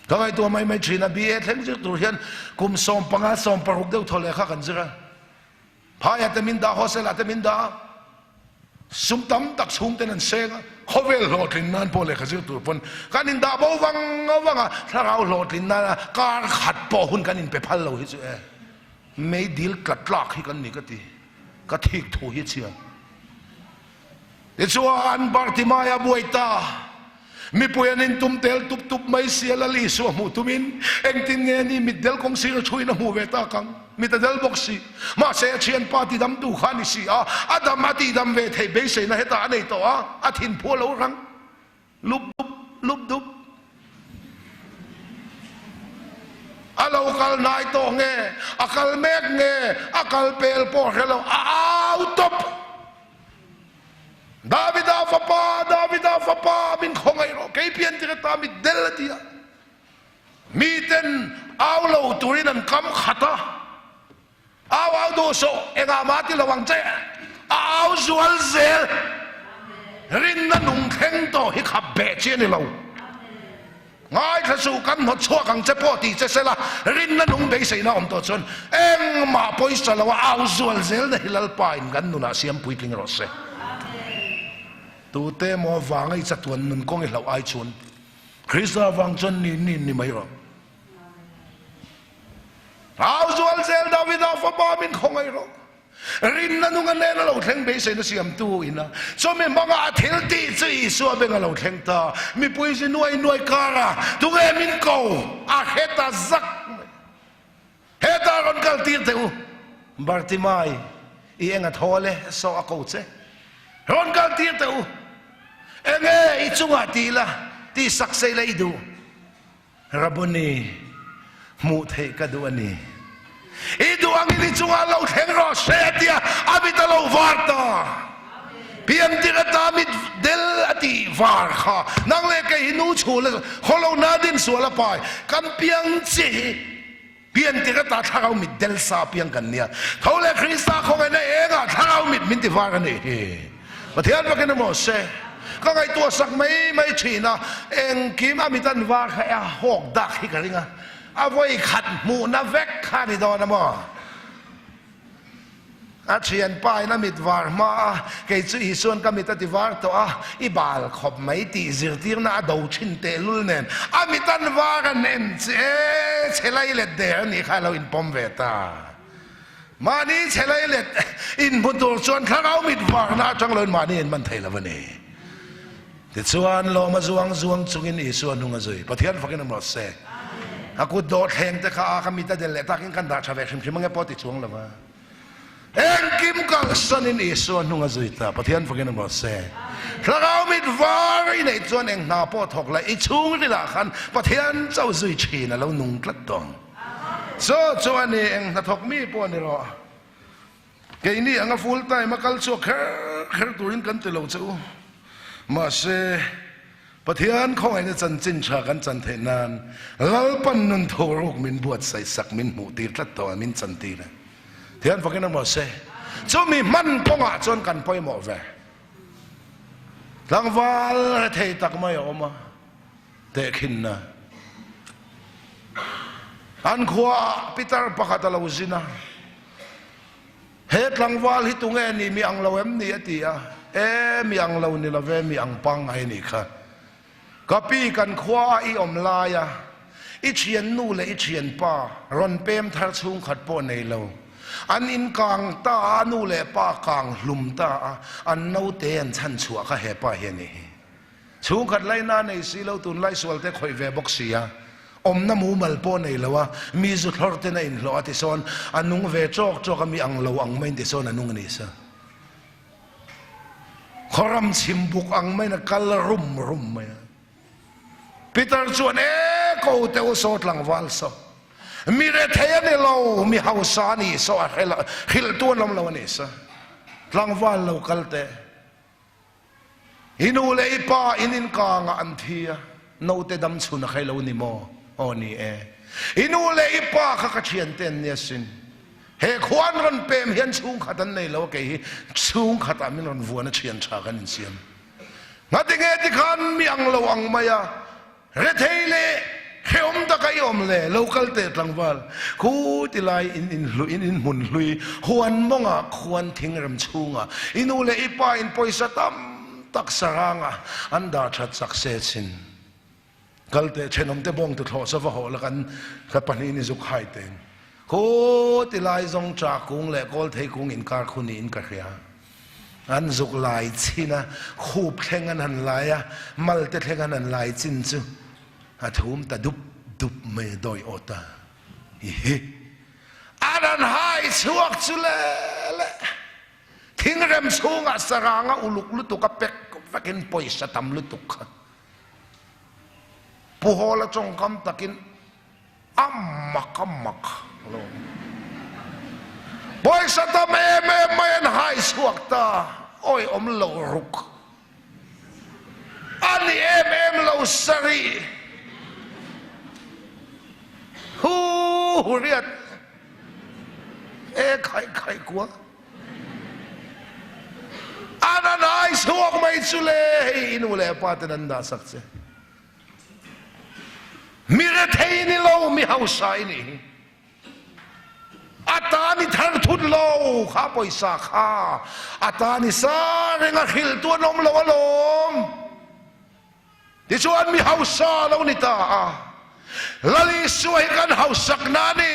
Ka ngaihtuah mai mai thin a, BA thleng zir tur hian kum 15, 16 deuh thaw lehkha kan zir a. Phaiah te min dah, hostel ah te min dah a, sum tam tak chhung ten an seng a, khawvel hlawhtlin nan pawh lehkha zir tur pawn kan indah bo vang vang a, thlarau hlawhtlin nana kar khat pawh hun kan inpe phal lo hi chu e, meidil tla tlak hi kan ni ka ti, ka thik thu hi chhia. Tichuan Bartimaia buai ta, mipui an intum tel tup tup mai sia Lal Isua hmuh tumin engtin nge ni mitdel kawng sir a thuin a hmuh ve tak ang? Mit a del bawk si. Mahse a thianpa tidamtu kha a ni si a, a dam a tihdam ve theih beiseina hetah a nei tawh a, a thinphu a lo rang. Lup dup lup dup. A lo kal hnai tawh nge, a kal mek nge, a kal pel pawh hre lo, a au tawp. Davida fapa, Davida fapa, min khawngaih rawh, kei pian tir ata mit del a ti a. Miten au lo turin an kam khat a. Au au duh suh, engah mah ti lo ang che. A au zual zel. Rinna nung thleng tawh hi khap beh chi a ni lo. Ngaithla suh, kan hnawt chhuak ang che pawh ti che sela, rinna nung beiseina awm tawh chuan engmah pawisa lo a au zual zel na hi Lalpa in kan nunah siam puitling rawh se. Tute emaw vanga i chatuan nun kawng i hlauh ai chuan Krista vang chuan ni ni ni mai rawh. Au zual zel Davida fapa min khawngaih rawh. Rinna nunga nena lo thleng beiseina siamtu ina chumi hmanga a thil tih chu. Isua beng a lo thleng ta. Mipui zi nuai nuai kara tunge min ko a hre ta zak mai. Hetah rawn kal tir teh u. Bartimai, i eng a thawl e, saw a ko che. Rawn kal tir teh u. Enge i chungah ti la, ti sak sei la i duh. Rabboni, hmuh theih ka duh a ni. I duh angin i chungah lo thleng rawh se a ti a, a mit a lo var ta. Piantir ata mit del a tih var kha nang leh kei hi nu chhul a khawlo na din sual a pai kan piang chi hi piantir ata thlarau mit del sa piang kan nia tho leh Krista khawngaihna engah thlarau mit min ti var a nih hi Pathian fakin a maw se ka ngaihtuah sak mai mai thin a engkim a mit an var kha a hawk dak hi ka ring a a vawi khat hmuhna vek kha a ni dawn a maw. A thianpa in a mit var hma a, kei chu Isuan ka mit a ti var tawh a, i bal khawp mai tih zirtirna a do thin tehlul nen a mit an var an en che e, chhe lai let der a nih kha a lo inpawm ve ta. Mahni chhe lai let inhmu tur chuan thlarau mit varna atang loin mahni inman thei lo a ni. Tichuan lawm a zuang zuang chungin Isua hnung a zui. Pathian fakin awm rawh se. A kut dawh thleng te kha a ka mit a del leh takin kan dah tha ve hrim hrim ange pawh ti chuang lo va. Engkim kalsanin Isua hnung a zui ta. Pathian fakin awm rawh se. Thlarau mit var i neih chuan eng hna pawh thawk la i chhungrilah khan Pathian chauh zui thin a lo nung tlat tawng. Chu chu a ni eng hnathawk mi pawh ni rawh. Keini anga full time a kal chhuak kher kher turin kan ti lo che u. Mahse, Pathian khawngaihna chanchin tha kan chan theih nan Lalpan nun thuruk min buatsaih sak min hmuh tir tlat tawh a, min chan tir a. Thian fakin a maw se, chumi hman kawngah chuan kan pawimawh ve. Tlangval rethei tak mai a awm a, tehkhinna. An khuaah pitar pakhat a lo zin a. He tlangval hi tunge ni, mi ang lo em ni? a ti a. E, mi ang lo ni love, mi ang pangngai ni kha. Ka pi kan khua a i awm lai a, i thiannu leh i thianpa rawn pem thar chhungkhat pawh nei lo. An in kang ta a, a nu leh pa kang hlum ta a, an naute an chhan chhuah kha he pa hi a ni hi. Chhungkhat laina nei si lo tunlai sualte khawih ve bawk si a, awmna mumal pawh nei lo a, mi zu thlawr ten a inhlawh a tisawn a nung ve chawk chawk a, mi ang lo ang maiin tisawn a nung a ni sa. Khawram chhim buk ang maiin a kal rum rum mai a. Peter chuan, E ko teh u saw tlangval saw, mi rethei a ni lo, mi hausa a ni saw a hrilhtu an awm lo a ni sa. Tlangval lo kal teh. I nu leh i pa in inkangah an thi a, naute dam chhun a khai lo ni maw? Aw ni e. I nu leh i pa kha ka thiante an nia sin. He khua an rawn pem hian chhungkhat an nei lo a, kei hi chhungkhatah min rawn vuan a thian tha kan insiam. Ngatinge tikhan mi ang lo ang mai a, Rethei leh hrehawm taka i awm le, lo kal teh tlangval. Khu ti lai in inhluih in inhmun hlui, huan mawngah khuan thingrem chhungah i nu leh i pa in pawisa tam tak sarangah an dah that chak se chin. Kal teh thenawmte bawng tuthlawh sa va hawh la kan ka pahnihin i zuk hai teng. Khu ti lai zawng cha kung leh kawl thei kung inkar khu niin ka hria. An zuk lai chin a, khup thleng an han lai a, mal te thleng an han lai chin chu a thum ta dup dup mai a, dawi awt a. Hihi. An han hai chhuak chu le le. Thingrem chhungah sarang a uluk lutuk a pek vekin pawisa tam lutuk kha. Pu Hawla tawngkam takin A mak a mak lo. Pawisa tam em em mai an hai chhuak ta, awi awm lo ruk. A ni em em lo sarih. Hu hu riat. E khaih khaih kual. An an hai chhuak mai chu le, hei i nu leh pa ten an dah sak che. Mi rethei ni lo, mi hausa i nih hi. A ta ni thar thut lo kha pawisa kha a ta ni sa reng a hrilhtu an awm lo alawm. Tichuan mi hausa lo ni ta a. Lal Isua hi kan hausakna a ni.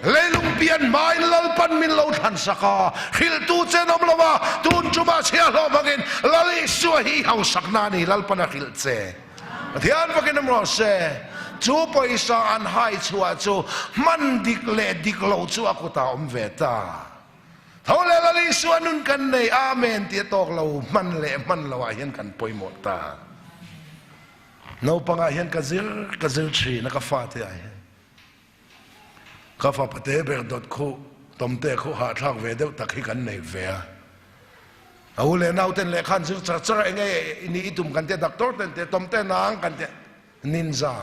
Leilung pian hmain Lalpan min lo thlan sak a, hrilhtu che an awm lo va, tun tumah chhiahhlawh hmangin Lal Isua hi i hausakna a ni, Lalpan a hrilh che. Pathian fakin awm rawh se. Chu pawisa an hai chhuah chu hman dik leh dik lo chu a kutah a awm ve ta. Tho leh Lal Isua nun kan nei, Amen tih a tawk lo, hman leh hman loah hian kan pawimawh ta. Naupangah hian ka zir ka zir thin a ka fate ah hian. Ka fapa te ber dawt khuh tawmte khuh hahthlak ve deuh tak hi kan nei ve a. A u leh nau ten lehkha an zir char char a, enge ni i tum kan tia doctor ten tia tawmte nang kan tia ninja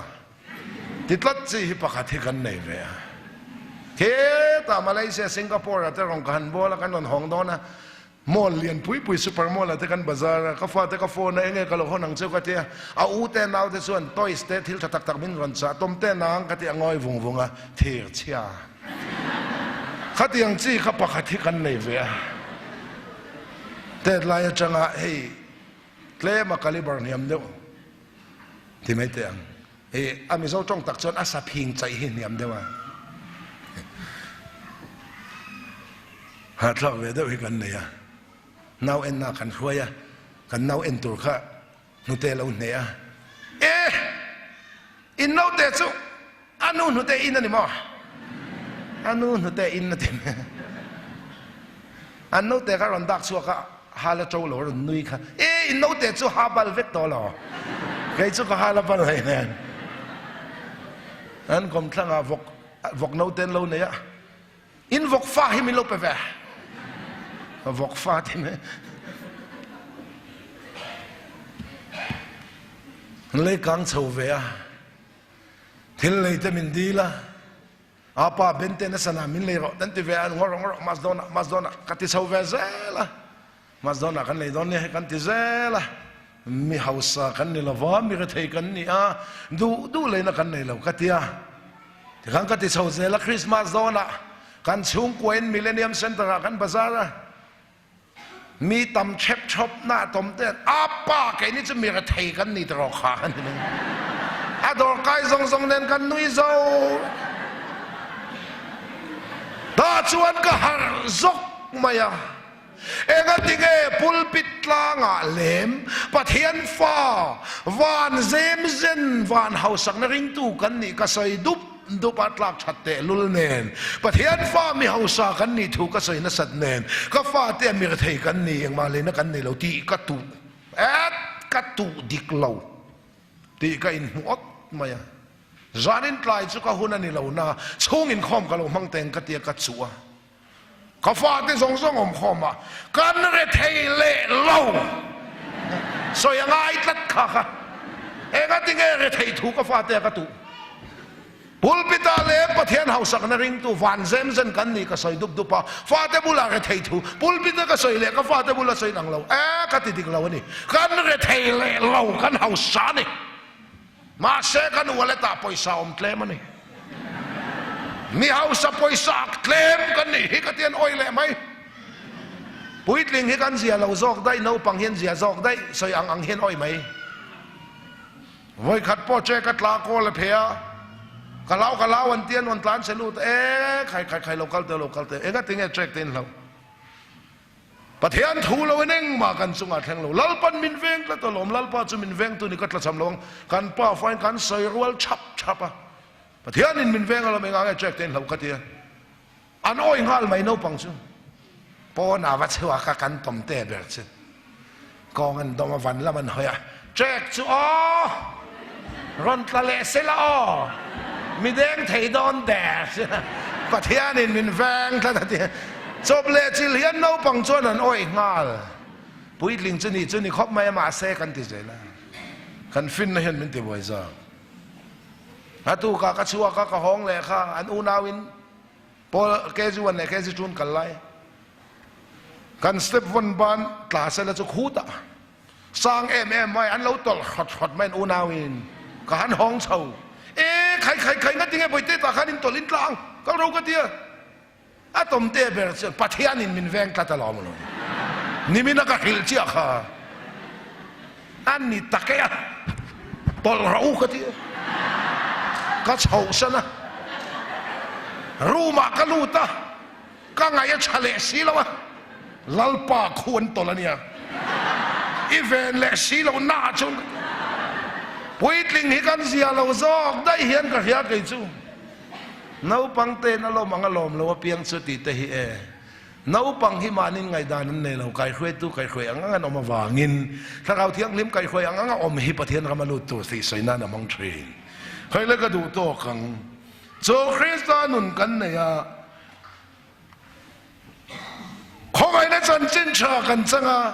ti tlat chi hi pakhat hi kan nei ve a. Khetah Malaysia, Singapore ah te rawn ka han bual a, kan rawn hawng dawn a, Mall lian pui pui super mall ah te kan bazar a, ka fate ka phone a enge ka lo hawn ang cheu ka ti a, a u te nau te chuan toys te thil tha tak tak min rawn chah tawm te nang ka ti a ngawi vung vung a, thir chhia khatiang chi kha pakhat hi kan nei ve a, tet lai atanga hei tlem a caliber hniam deuh ti mai teh ang. Hei a Mizo tawng tak chuan a sa phing chaih hi hniam deuh a. Hahthlak ve deuh hi kan nei a. Nau enna kan hruai a, kan nau en tur kha hnute lo hneh a. E! In naute chu a nu hnute in a ni maw? A nu hnute in a ti mai. An naute kha rawn dak chhuak a, hal a to lo a rawn nui kha, E, in naute chu ha bal vek tawh lo, kei chu ka hal a bal hlei nen. An kawmthlangah vawk, vawk naute an lo nei a, in vawk fa hi min lo pe ve, vawk fa ti mai. An lei kang chho ve a, thil lei te min dil a. A pa Ben te nasa na min lei rawh kan ti ve a, ngaw rawh ngaw rawh mas dawn ah mas dawn ah ka ti chho ve zel a, mas dawn ah kan lei dawn nia hei kan ti zel a, mi hausa kan ni lova mi rethei kan ni a, duh duh leina kan nei lo ka ti a, tikhan ka ti chho zel a, Christmas dawn ah kan chhungkua in Millennium Center ah kan bazar a, Mi tam ṭhepṭhawp na tom te a pa keini chu mi rethei kan ni tiraw kha kan ti mai. A dawrkai zawng zawng nen kan nui zo. Tah chuan ka harh zawk mai a. Engatinge pulpit tlangah lem Pathian fa van zem zen van hausakna ringtu kan nih ka sawi dup Dup a tlak that tehlul nen, Pathian fa mi hausa kan nih thu ka sawi nasat nen, ka fate a mi rethei kan ni, engmah leina kan nei lo tih ka tuh et, ka tuh dik lo tih ka inhmu awt mai a. Zanin tlai chu ka hun a ni lo na, chhung inkhawm ka lo hmang teng ka tia ka chuh a. Ka fate zawng zawng awm khawm a, kan rethei leh lo. Sawi a ngai tlat kha kha. Engatinge rethei thu ka fate a ka tuh? Pulpit-ah leh Pathian hausakna ringtu van zem zen kan nih ka sawi dup dup a, fate bulah rethei thu pulpit-a ka sawi leh ka fate bula sawi ang lo e, ka ti dik lo a ni. Kan rethei leh lo, kan hausa a ni. Mahse kan wallet ah pawisa awm tlem a ni. Mi hausa pawisa ak tlem kan nih hi ka ti an awih leh mai. Puitling hi kan zia lo zawk daih, naupang hian zia zawk daih, sawi ang ang hian awih mai. Vawikhat pawh che ka tla kawl a phe a, ka hlau ka hlau an ti a, an rawn tlan che lut a, e khai khai khai lo kal teh lo kal teh, engatinge trek te in hlau. Pathian thu lo in engmah kan chungah thleng lo. Lalpan min veng tlat alawm. Lalpa chu min vengtu ni ka tlachham lo ang. Kan pa fain kan sawi rual chhap chhap a. Pathianin min veng alawm engah nge trek te in hlauh kha tia. An awi nghal mai naupang chu. Pawnah va chhuak a kan tawm te ber chu. Kawng an dawm a van lam an hawi a, Trek chu aw! Rawn tla leh se la aw! Mi deng thei dawn der si la, Pathianin min veng tlat a ti. Chawp leh chil hian naupang chuan an awih nghal. Puitling chu ni chu ni khawp mai a, mahse kan ti zel a. Kan finna hian min ti buai zawk. A tukah ka chhuak a, ka hawng leh kha an unauin Paul KG1 leh KG2 an kal lai. Kan step vawn ban tla sela chu khutah sang em em mai an lo tawlh hrawt hrawt mai an unauin ka han hawng chho. E khai khai khai nga tinge bawihte tah khan in tawlh in tla ang kal ro ka tia. A tawmte ber chuan Pathianin min veng tlat alawm lo. Nimina ka hrilh chiah kha. A ni tak e a, tawlh rawh u ka ti a, ka chhoh san a. Room ah ka lut a, ka ngaih a tha leh si lo a, Lalpa khu an tawlh a nia. I ven leh si lo na ah chuan ka ti. Puitling hi kan zia lo zawk daih hian ka hria kei chu. Naupang ten a lawm ang a lawm lo apiang chu tih te hi e. Naupang hi mahnin ngaihdan an nei lo, kaihruaitu kaihruai ang ang an awm avangin Thlarau Thianghlim kaihruai ang ang a awm hi Pathian rama lut tur tih sawi nan a hmang thin. Hei le ka duh tawk ang. Chu Krista nun kan nei a, khawngaihna chanchin tha kan chang a,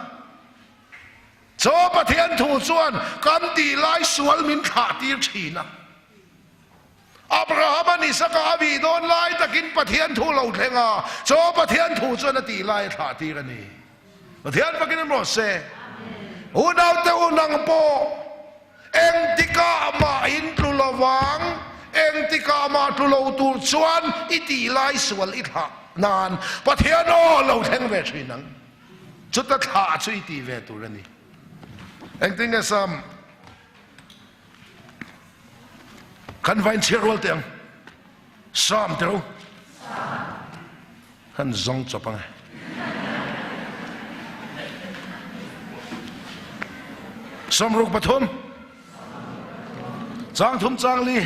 chu Pathian thu chuan kan tih lai sual min thlah tir thin a. Abraham-a'n Isaka a bih dawn lai takin Pathian thu lo thleng a, chu Pathian thu chuan a tih lai a thlah tir a ni. Pathian fakin em rawh se. Unaute u nang pawh engtikah mah in tlu lo vang, engtikah mah tlu lo tur chuan i tih lai sual i thlah nan Pathian aw lo thleng ve thin ang. Chuta thlah chu i tih ve tur a ni. Engtin nge Sam? Kan vain chhiar rual teh ang. Sam teh u. Kan zawng chawp ang e. 63 Chang thum chang li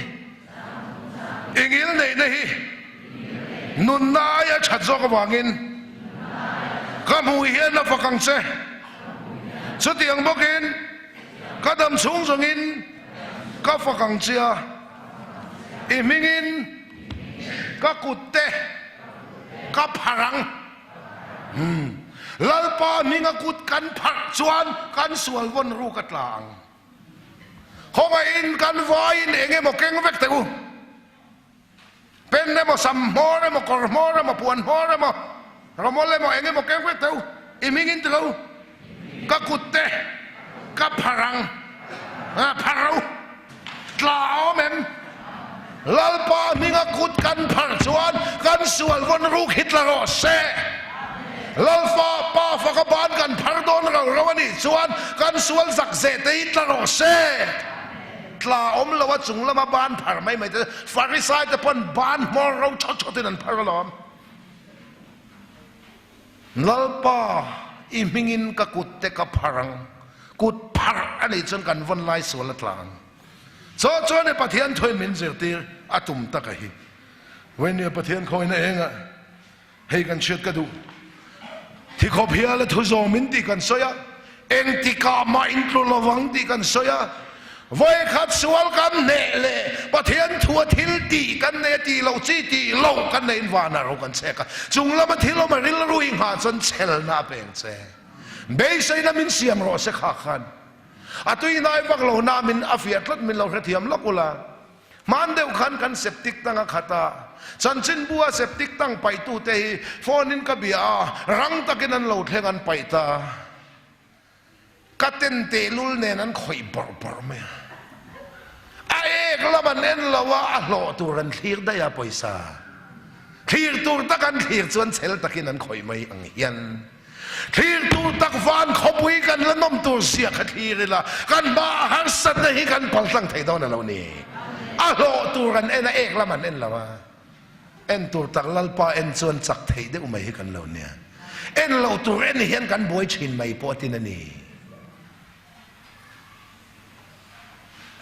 Ingil neihna hi nunna aia that zawk avangin ka hmuh hian a fak ang che. Chutiang bawkin Ka dam chhung zawngin ka fak ang che a, i hmingin ka kut te ka pharh ang. Umm, Lalpa hminga kut kan pharh chuan kan sual vawn ruk a tla ang. Khawngaihin kan vaiin eng emaw keng vek teh u. Pen emaw, sam hmawr emaw, kawr hmawr emaw, puan hmawr emaw, rawmawl emaw, eng emaw keng vek teh u, i hming in ti lo, ka kut te ka phar ang, phar ro, tla a awm em? Lalpa hminga kut kan phar chuan kan sual vawn ruk hi tla rawh se. Lalfa pa faka ban kan phar dawn ro ro a nih chuan kan sual zak zeh te hi tla rawh se. Tla awm lo a chung lama ban phar mai mai te Farisai te pawn ban hmawr ro chawt chawt in an phar alawm. Lalpa i hmingin ka kut te ka phar ang, kut phar a nih chuan kan vawn lai sual a tla ang. Chaw chuan i Pathian thuin min zirtir a tum tak a hi. Vawinia Pathian khawina engah Hei kan hriat ka duh. Thi khawp hial a thu zawm in tih kan sawi a, engtikah mah in tlu lovang tih kan sawi a, vawikhat sual kan hneh leh Pathian thu a thil tih kan nei a tih loh chi tih loh kan nei in vanah ro kan chhek a, chung lama thil awm a rilru i nghah chuan chhelna a peng che. Beiseina min siam rawh se kha khan a tuihnai vak lo na min a fiah tlat min lo hrethiam lawk ula. Hman deuh khan kan septic tank a khat a, chanchinbu a septic tank paihtute hi phone in ka bia a, rang takin an lo thleng an paih ta. Ka ten tehlul nen an khawih bawrh bawrh mai a. A ek lam an en lo a, a hlawh tur an thlir daih a pawisa. Thlir tur tak an thlir chuan chhel takin an khawih mai ang hian. Thlir tur tak van khawpui kan la nawm tur zia kha thlir ila, kan hma a harsatna hi kan paltlang thei dawn a lo ni. A hlawh tur an en a, ek lam an en lo a. En tur tak Lalpa en chuan chak theih deuh mai hi kan lo nia. En loh tur en hian kan buai thin mai pawh tin a ni.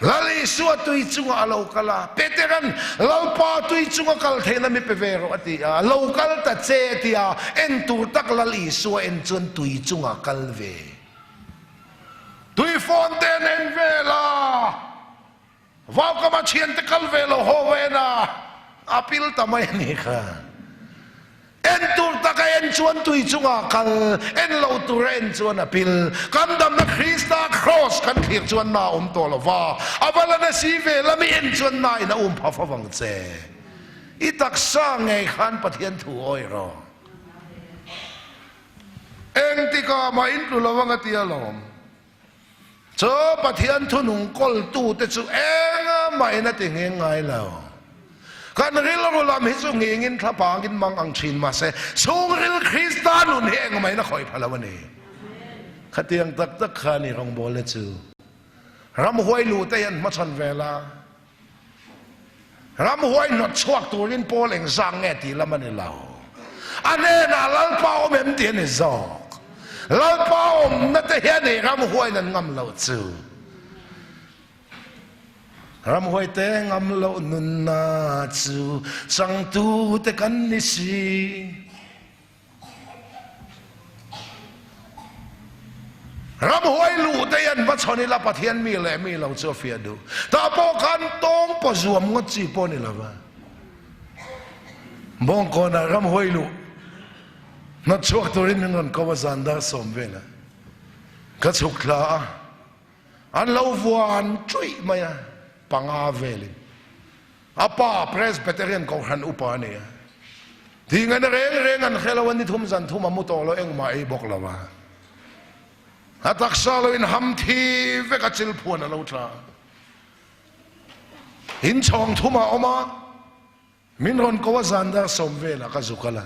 Lal Isua tui chungah a lo kal a, Petera'n, Lalpa tui chunga kal theihna mi pe ve rawh a ti a, lo kal ta che a ti a, en tur tak Lal Isua en chuan tui chungah kal ve. Tui fawn te an en vel a. Vaukama thiante kal ve lo haw ve na a pil ta mai a ni kha. En tur tak a en chuan tui chungah kal, en lo tur a en chuan a pil. Kan damna Krista kraws kan thlir chuan na a awm tawh lo va, a va la na si ve lam i en chuan na in a um pha fo vang che. I taksa ngei khan Pathian thu awi rawh. Engtikah mah in tlu lo ang a ti alawm. Chu Pathian thunung kawltute chu engmah in a ti ngheng ngai lo. Kan rilru lam hi chu nghingin thlapangin mang ang thin mahse chhungril Krista nun hi engmah in a khawih pha lo a ni. Khatiang tak tak kha a ni rawngbawlna chu. Ramhuai luh te hi an hmachhawn vel a. Ramhuai hnawt chhuak turin pawl engzak nge tih lam a ni lo. A hnenah Lalpa awm em tih a ni zawk. Lalpa awmna te hian ei ramhuaiin an ngam loh chu. Ramhuai te ngam loh nunna chu changtu te kan ni si. Ramhuai luh te hian va chhawn ila Pathian mi leh mi lo chu a fiah duh. Tah pawh khan tawng paw zuam ngawt chi pawh ni lova. Bawngkawnah ramhuai luh hnawt chhuak turin min rawn ko a zan dar sawm velah ka chhuk thla a, an lo vuan ṭuih mai a, panga velin. A pa Presbyterian Kohhran upa a ni a. Thingana reng reng an hre lo a, ni thum zan thum a mu tawh lo, engmah ei bawk lo a. A taksa lo in ham thi vek a chil phuan a lo tla. In chhawng thum a awm a, min rawn ko a zan dar sawm velah ka zuk a la.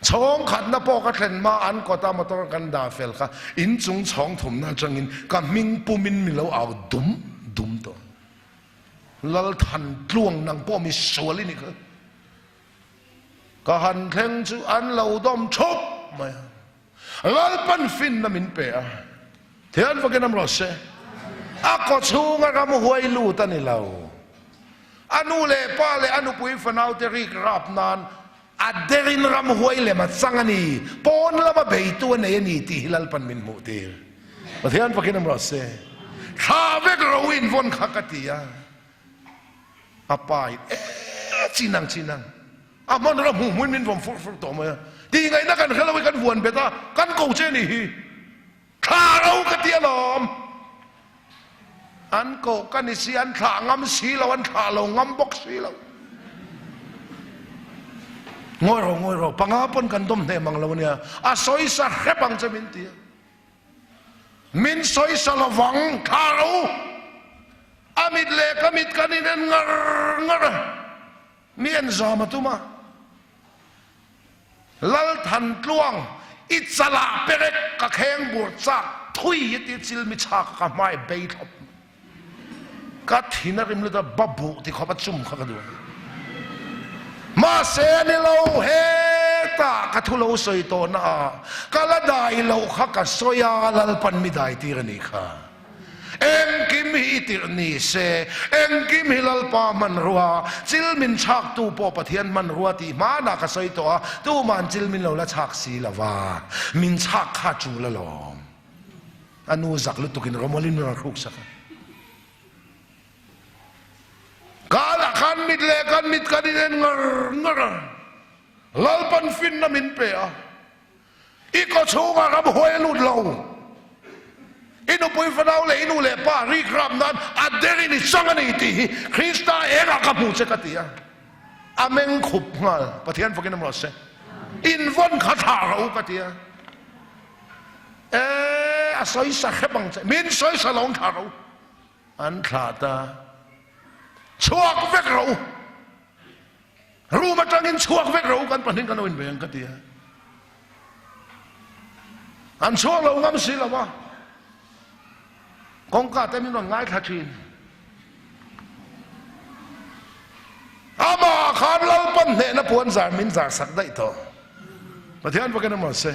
Chhawng khatna pawh ka thlen hma an kawta motor kan dah fel kha in chung chhawng thumna atangin ka hming pumin min lo au dum dum tawh. Lalthan tluang nang pawh mi sual i ni kha. Ka han thleng chu an lo dawm thup mai a. Lalpan finna min pe a. Thian fakin am rawh se. A kaw chhunga ram huai lut a ni lo. A nu leh pa leh a nupui fanaute rik rap nan a derin ram huai lem a chang a ni. Pawn lama beitu a nei a ni tih hi Lalpan min hmuh tir. Pathian fakin am rawh se. Thla vek ro in vawn kha ka ti a. A pa in e chinang chinang. A hman ram hmuh hmuin min vawm fur fur tawh mai a. Tih ngaihna kan hre lo i kan vuan bet a, kan ko che ni hi. Thla ro ka ti alawm. An koh ka ni si, an thlah ngam si lo, an thlah lo ngam bawk si lo. Ngawi rawh, ngawi rawh, panga pawn kan dawm hneh mang lo ania, a sawisa hrep ang che min ti a. Min sawisa lovang, thlah ro. A mit leh ka mit kan inen ngar ngar a, mi en zam a tum a. Lalthantluang, i chalah perek ka kheng bur chak thui a ti chil mi chhak ka hmai bei thlawp. Ka thin a rim lut a, ba buh ti khawp a chum kha ka duh. Mahse a ni lo, hetah ka thu lo sawi tawh na a, ka la dai loh kha ka sawi a, Lalpan mi dai tir a nih kha. Engkim hi i tirh ni se, engkim hi Lalpa hmanrua, chil min chhaktu pawh Pathian hmanrua tih hmanah ka sawi tawh a, tuma'n chil min lo la chhak si lo va, min chhak kha tul alawm. A nu zak lutukin Romawlin min rawn hruk sak a. Kalah khan mit leh kan mit kan inen ngar ngar a, Lalpan finna min pe a. I kaw chhungah ram huai a lut lo. I nupui fanau leh i nu leh pa rik rap nan a derin i chang a ni tih hi Krista engah ka hmu che ka ti a. A meng khup nghal. Pathian fakin awm rawh se. In vawn kha thlah rawh u ka ti a. E, a sawisa hrep ang che. Min sawisa lo ang thlah rawh u. An thlah ta. Chhuak vek rawh u. Room atangin chhuak vek rawh u kan pahnih kan lo inbe ang ka ti a. An chhuak lo ngam si lo a. Kawngka te min rawn ngaithla thin. Amah khan Lalpan hnehna puan zar min zar sak daih tawh. Pathian vakin a se.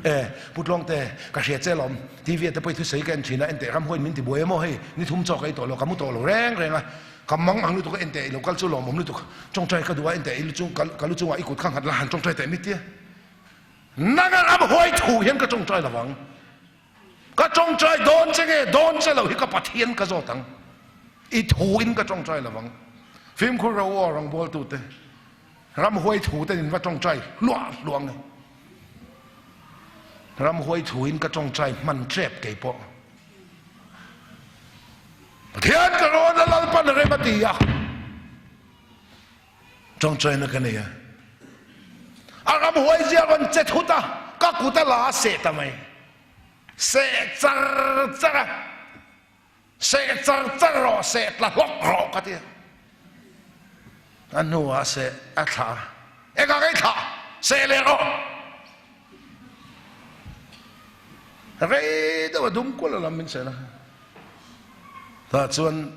E, Pu Tluangte, ka hria che lawm. TV te pawh i thusawi ka en thin a, enteh ram huain min ti buai emaw hei, ni thum chaw ka ei tawh lo, ka mu tawh lo reng reng a. Ka mang ang lutuk a enteh i lo kal chu lawmawm lutuk. Tawngtai ka duh a enteh i lu chung ka lu chungah i kut kha nghat la han tawngtai teh mit tia. Nanga ram huai thu hian ka tawngtai lo vang. Ka tawngtai dawn che nge dawn che lo hi ka Pathian ka zawt ang. I thu in ka tawngtai lo vang. Fimkhur ro aw rawngbawltu te ram huai thu ten in va tawngtai hluah hluah nge. Ram huai thu in ka tawngtai hman tep kei pawh. Pathian ka rawn a Lalpan a rem a ti a, tawngtaina ka nei a, a ram huai zia rawn che thut a, ka kut a la a seh ta mai, seh char char a, seh char char rawh, seh tla hlawk rawh ka ti a, a hnuah seh a thlah a, engah ka i thlah, seh leh rawh. Rei deuh a dum kual a lam min sel a. Tah chuan.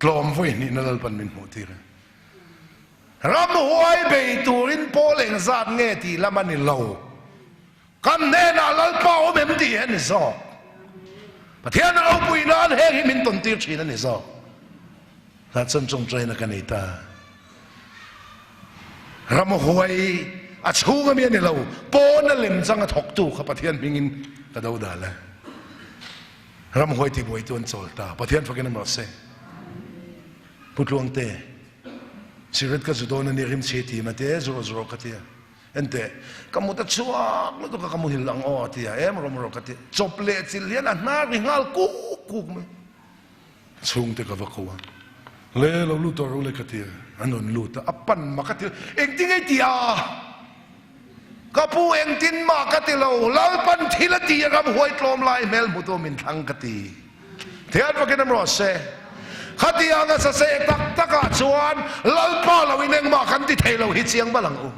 Tlawm vawi hnihna Lalpan min hmuh tir a. Ramhuai bei turin pawl engzat nge tih lam a ni lo. Kan hnenah Lalpa awm em tih hi a ni zawk. Pathian ropui nan heng hi min tawn tir thin a ni zawk. Tah chuan tawngtaina ka nei ta. Ramhuai a chhung ami a ni lo, pawn a lem chang a thawktu kha Pathian hmingin ka do dal a. Ramhuai tibuaitu an chawl ta. Pathian fakin a rawh se. Pu Tluangte, cigarette ka zu dawn a ni, rimchhi ti mate, zu rawh zu rawh ka ti a. Enteh, ka mut a chhuak lutuk a, ka muhil ang aw a ti a, em rawm rawh ka ti a. Chawp leh chilh hian a hnar ri nghal kuk kuk mai. Chhungte ka va ko a, Le lo lut tawh rawh le ka ti a, an rawn lut a, a pan mak a ti a, engtin nge i ti a? Ka pu engtin mah ka ti lo, Lalpan thil a ti a ramhuai tlawm lai hmel hmutu min thlang ka ti. Thian vakin awm rawh se. Khatiang a saseh tak takah chuan Lalpa lo in engmah kan ti thei lo hi chiang bal ang u.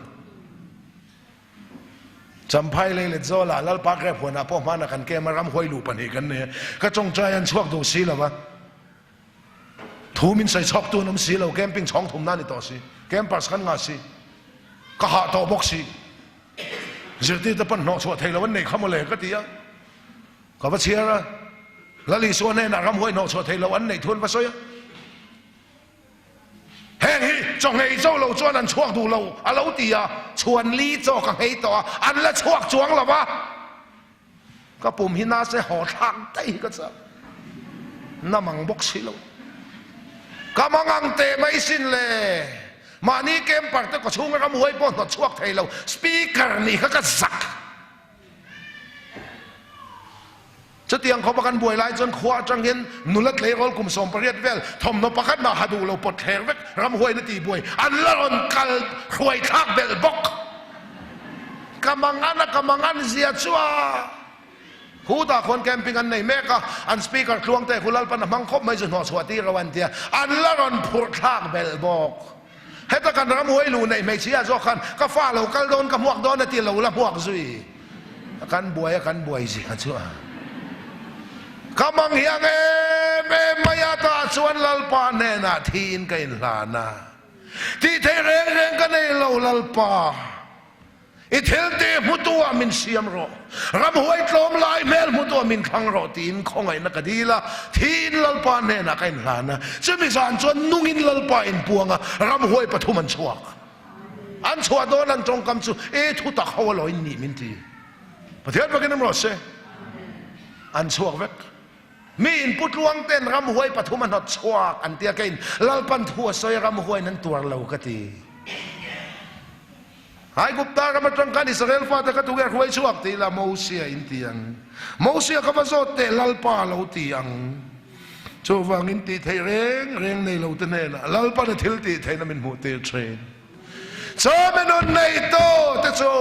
Champhai lei let zawlah Lalpa grep huanah pawh hmanah kan kem a, ramhuai luh pahnih kan nei a, ka tawngtai an chhuak duh si lo va. Thu min sawi chhawk tu an awm si lo, camping chhawng thumna a ni tawh si, campers kan ngah si, ka hah tawh bawk si. Zirtirte pawn hnawh chhuah thei lo an nei kha mawle ka ti a, ka va chhiar a, Lal Isua hnenah ramhuai hnawh chhuah thei lo an neih thu an va sawi a. Heng hi chaw nghei cho lo chuan an chhuak duh lo a lo ti a, chhuan li chaw ka nghei tawh a, an la chhuak chuang lo va. Ka pum hi nase haw thlak daih hi ka chak. Na mang bawk si lo. Ka mang ang teh mai sin le. Mahni camper te kawchhunga ramhuai pawh hnawt chhuak thei lo. Speaker nih kha ka zak. Chutiang khawpa kan buai lai chuan khua atang hian nula tleirawl kum 18 vel thawmhnaw pakhat mah ha duh lo pawt thler vek ramhuaina tih buai an la rawn kal hruai thlak belh bawk. Ka mangan a, ka mangan zia chu a. Khutah khuan camping an nei mek a, an speaker tluang te khu Lalpan a hmang khawp mai chu hnawh chhuah tir lo an tia, an la rawn phurh thlak belh bawk. Heta kan ram huai luh neih hmeichhia zawk khan ka fa lo kal dawn ka hmuak dawn a ti lo la hmuak zui. Kan buai a kan buai zia chu a. Ka mang hiang em em mai a tah chuan Lalpa hnenah thiin ka inhlan a. Tih theih reng reng ka nei lo Lalpa. I thil tih hmutu ah min siam rawh, ramhuai tlawm lai hmel hmutu ah min thlang rawh tiin khawngaihna ka dil a, thiin Lalpa hnenah ka inhlan a. Chumi zan chuan nungin Lalpa inpuang a, ramhuai pathum an chhuak. An chhuah dawn an tawngkam chu, E thutak ho alaw in nih min ti. Pathian fakin awm rawh se. An chhuak vek. Mi in pu tluang ten ramhuai pathum a hnawt chhuak an tia keiin Lalpan thu a sawi a ramhuaiin an tuar lo ka ti. Aigupta ram atang khan Israel fate kha tunge hruai chhuak ti ila Mosia in ti ang. Mosia kha va zawt teh Lalpa a lo ti ang. Chuvangin tih theih reng reng nei lo te hnenah Lalpan a thil tih theihna min hmuh tir thin. Chaw minun nei tu te chu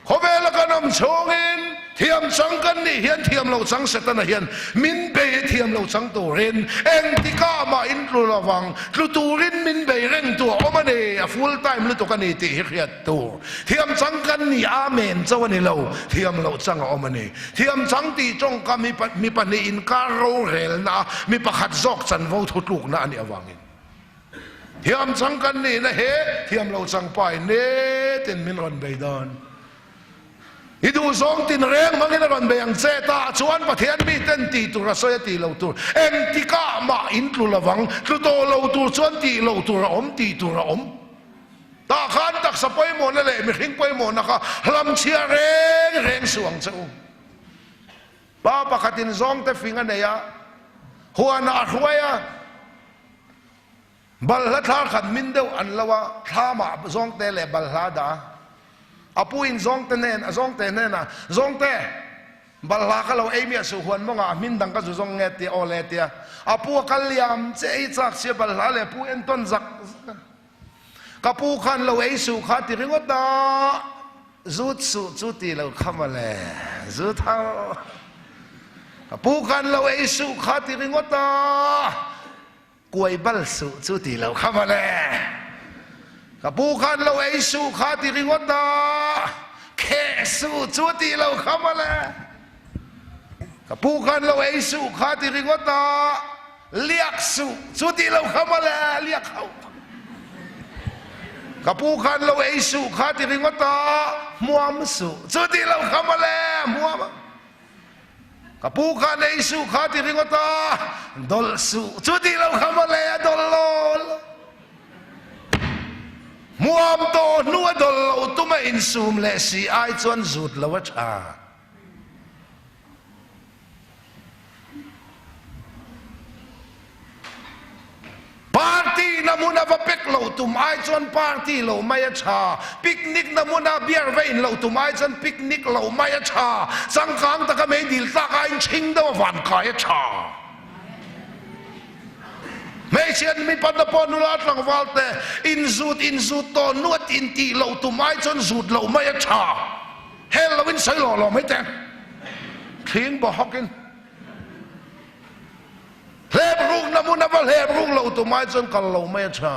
Khawvela kan awm chhungin thiam chang kan nih hian thiam lo chang Setana hian min bei thiam lo chang turin engtikah mah in tlu lovang, tlu turin min bei reng tu a awm a ni, a full time lutuk a ni tih hi hriat tur. Thiam chang kan nih amen chauh a ni lo, thiam loh chang a awm a ni. Thiam chang tih tawngkam hi mi pahnih inkar rorelna a mi pakhat zawk chanvo thutlukna a nih avangin. Thiam chang kan nihna he thiam lo chang pa in nitin min rawn bei dawn. I duhzawng tin reng hmangin a rawn bei ang che ta chuan Pathian miten tih tur a sawi a tih lo tur engtikah mah in tlu lovang, tlu tawh lo tur chuan tih loh tur a awm tih tur a awm. Tah khan taksa pawimawhna leh mihring pawimawhna kha hlamchhia reng reng suh ang che u. Pa pakhatin zawngte fing a nei a, huanah a hruai a. Balhla thlar khat min deuh an lo a, thlamah zawngte leh balhla a dah a. A pu in zawngte hnen a zawngte hnenah, Zawngte, balhla ka lo ei miah suh huan mawngah a hmin dang ka zu zawng nge tia aw le tia. A pu a kal liam che ei chak sia balhla leh pu entawn zak zak a. Ka pu khan lo ei suh kha ti ringawt a, zut suh chu ti lo kha mawle, zut ho. Ka pu khan lo ei suh kha ti ringawt a. Kuai bal suh chu ti lo kha mawle. Ka pu khan lo ei suh kha ti ringawt a, kheh suh chu ti lo kha mawle. Ka pu khan lo ei suh kha ti ringawt a, Liak suh, chu tih lo kha mawle, a liak hauh. Ka pu khan lo ei suh kha ti ringawt a, hmuam suh, chu tih lo kha mawle, a hmuam a. Ka pu khan ei suh kha ti ringawt a, dawlh suh, chu tih lo kha mawle, a dawlh lawl. Hmuam tawh hnu a dawlh loh tum a insum leh si ai chuan zut lo a tha. Party na hmuna va pek loh tum ai chuan party loh mai a tha, picnic na hmuna beer va in loh tum ai chuan picnic loh mai a tha, changkang taka mei dil tlak aiin chhing deuh a van kai a tha. Hmeichhia mipa te pawh nula tlangval te inzut inzut tawh nuat intih loh tum ai chuan zut loh mai a tha. Hel lo in sawi lawh lawh mai teh. Thling baw hawk in hlep ruk na hmun a va hlep ruk lo tumai chuan kal lo mai a tha.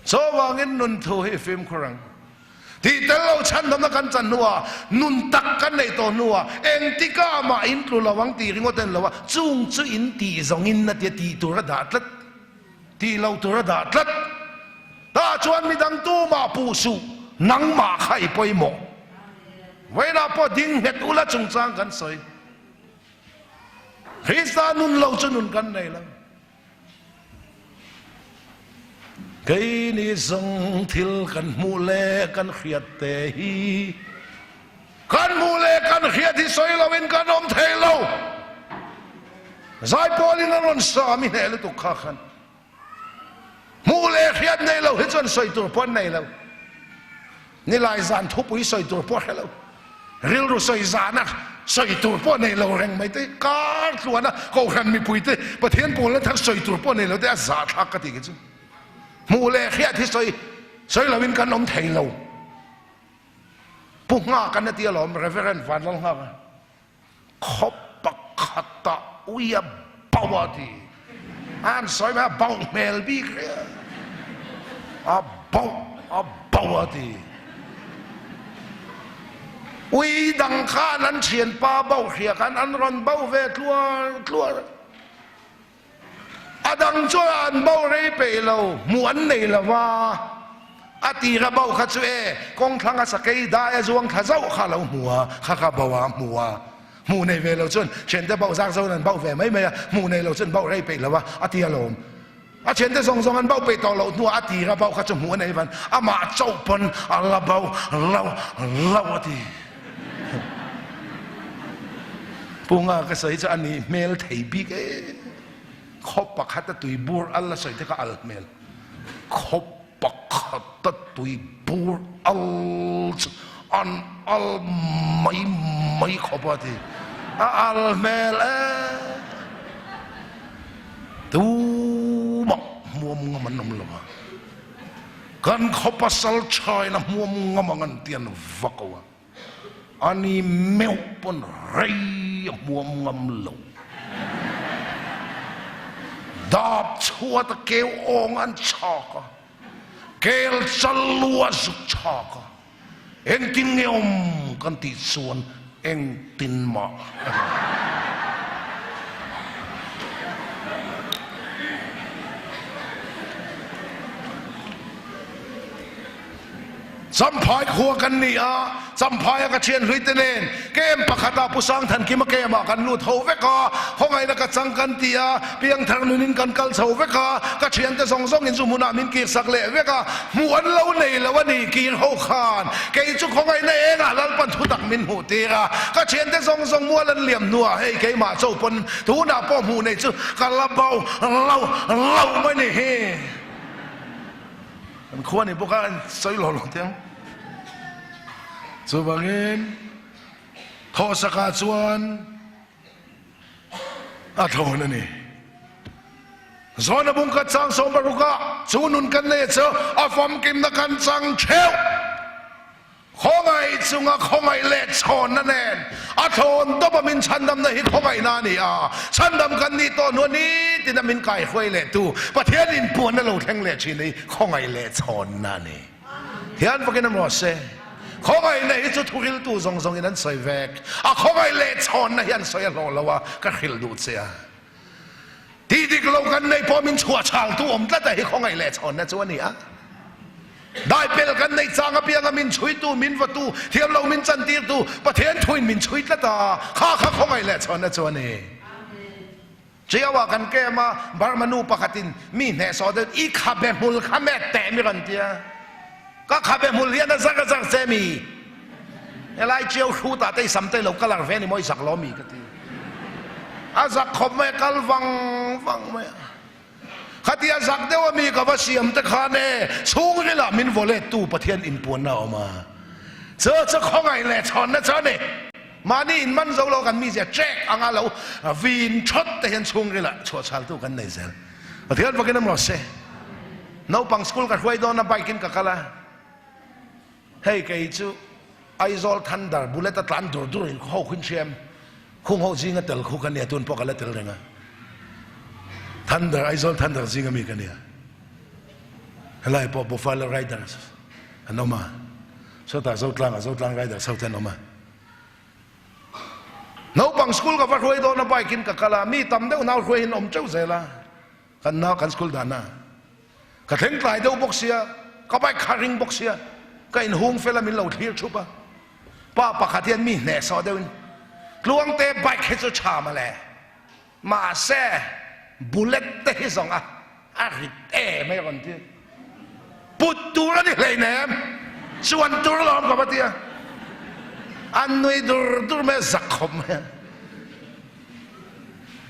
Chuvangin nun thu hi fimkhur ang. Tih tel lo chhandamna kan chan hnuah nun tak kan neih tawh hnuah engtikah mah in tlu lo ang tih ringawt a ni lo a, chung chu in tih zawngin a tia tih tur a dah tlat. Tih loh tur a dah tlat. Tah chuan midang tumah puh suh, nangmah kha i pawimawh. Vawiinah pawh ding nghet ula chungchang kan sawi. Krista nun lo chu nun kan nei lo. Keini zawng thil kan hmuh leh kan hriat te hi Kan hmuh leh kan hriat hi sawi loin kan awm thei lo. Zaipawlin a rawn sa mi hneh lutuk kha khan hmuh leh hriat nei lo hi chuan sawi tur pawh an nei lo. Nilai zan thupui sawi tur pawh hre lo. Rilru sawi zana sawi tur pawh nei lo reng mai te kar tluana kohhran mipui te Pathian pawlna thar sawi tur pawh nei lo te a zahthlak ka ti khi chu. Hmuh leh hriat hi sawi sawi loin kan awm thei lo. Pu Nghak an a ti alawm, Reverend Vanlal Nghaka. Khaw pakhatah ui a bauh a ti. A han sawi mai a bauh hmel bik riau. A bauh, a bauh a ti. Ui dang khan an thianpa bauh hria khan an rawn bauh ve tluar tluar. A dang chuan an bo rei peih lo, hmuh an nei lo va. A tira bo kha chu e, kawng thlanga sakei dai a zuang thla zauh kha a lo hmu a, kha kha bo a hmu a. Hmuh nei ve lo chuan thiante bo zak zawn an bo ve mai mai a, hmuh nei lo chuan bo rei peih lo va, a ti alawm. A thiante zawng zawng an bo peih tawh loh hnuah a tira bo kha chu hmuh a nei van, amah chauh pawn a la bo lo lo a ti. Pu Nga ka sawi chu a nih hmel thei bik e. Khaw pakhat a tui bur al a sawi te kha al hmel. Khaw pakhat a tui bur al chu an al mai mai khawp a ti. A al hmel e. Tumah hmuam ngam an awm lo a. Kan khaw pasal thain a hmuam ngam ang an ti an va ko a, ani meuh pawn rei a hmuam ngam lo. Dap chhuat a keu awng an chhak a, kel chal lu a zuk chhak a, Engtin nge awm kan tih chuan engtin mah a ni. Champhai khua kan ni a, Champhaia ka thian hlui te nen kem pakhatah Pu Sangthankima kemah kan lut ho vek a, khawngaihna ka chang kan ti a, Piangthar nunin kan kal chho vek a, ka thiante zawng zawngin chu hmunah min kirsak leh vek a, hmuh an lo nei lo a ni kir ho khan. Kei chu khawngaihna engah Lalpan thutak min hmuh tir a, ka thiante zawng zawng mual an liam hnuah hei keimah cho pawn tunah pawh hmuh nei chu ka la bo lo lo mai ni hi. Kan khua ni bawk a, an sawi lo lo teh ang. Chuvangin thawhsakah chuan. A thlawn a ni. Zawn a bung khat chang 16 ah chu nun kan nei chu a famkimna kan chang theuh. Khawngaih chunga khawngaih leh chhawnna nen a thlawn tawp a min chhandamna hi khawngaihna a ni a. Chhandam kan nih tawh hnuah nitin a min kaihruai leh tu Pathian inpuanna lo thleng leh thin hi khawngaih leh chhawnna a ni. Thian fakin a maw se. Khawngaihna hi chu thuriltu zawng zawngin an sawi vek. A khawngaih leh chhawnna hi an sawi a hlawh lo a, ka hrilh duh che a. Tih dik lo kan neih pawh min chhuah chhaltu awm tlat a hi khawngaih leh chhawnna chu a ni a. Daipel kan neih chang apianga min chhuitu, min vatu, thiam lo min chantirtu Pathian thuin min chhui tlat a, kha kha khawngaih leh chhawnna chu a ni. Chiaua kan kem a, Burma nu pakhatin mi hnehsawh deuh i khabe hmul kha met teh mi rawn ti a. Ka khabe hmul hian a zar a zar che mi? Helai chiau hrutah te i sam te i lo colour ve ni maw i zak lo mi ka ti. A zak khawp mai a kal vang vang mai a. Khatia zak deuh a mi ka va siam te khan e chhungrilah min vaw let tu Pathian inpuanna a awm a. Chu chu khawngaih leh chhawnna chu a ni. Mahni in man zo lo kan mizia check anga lo vin thawt te hian chhungrilah chhuahchhaltu kan nei zel. Pathian fakin a maw se. Naupang school ka hruai dawn a bike in ka kal a. Hei kei chu Aizawl Thunder bullet a tlan dur dur in ho khuin hriam khung ho zinga tel khu ka nia tun pawh ka la tel reng a. Thunder Aizawl Thunder zinga mi ka nia. Helai pawh Buffalo Riders an awm a. Sawtah Zotlangah Zotlang Riders ho te an awm a. Naupang school ka va hruai dawn a bike in ka kal a, mi tam deuh nau hruai in awm teuh zel a, kan nau kan school dan a. Ka thleng tlai deuh bawk sia, ka bike kha ring bawk sia, ka inhung fel a min lo thlir thup a. Pa pakhat hian mi hnehsawh deuh in, Tluangte bike hi chu tha mawle. Mahse, bullet te hi zawng a a rit em mai a rawn ti. Put tur a ni hleinem, chuan tur alawm ka va ti a. An nui dur dur mai a, zak khawp mai a.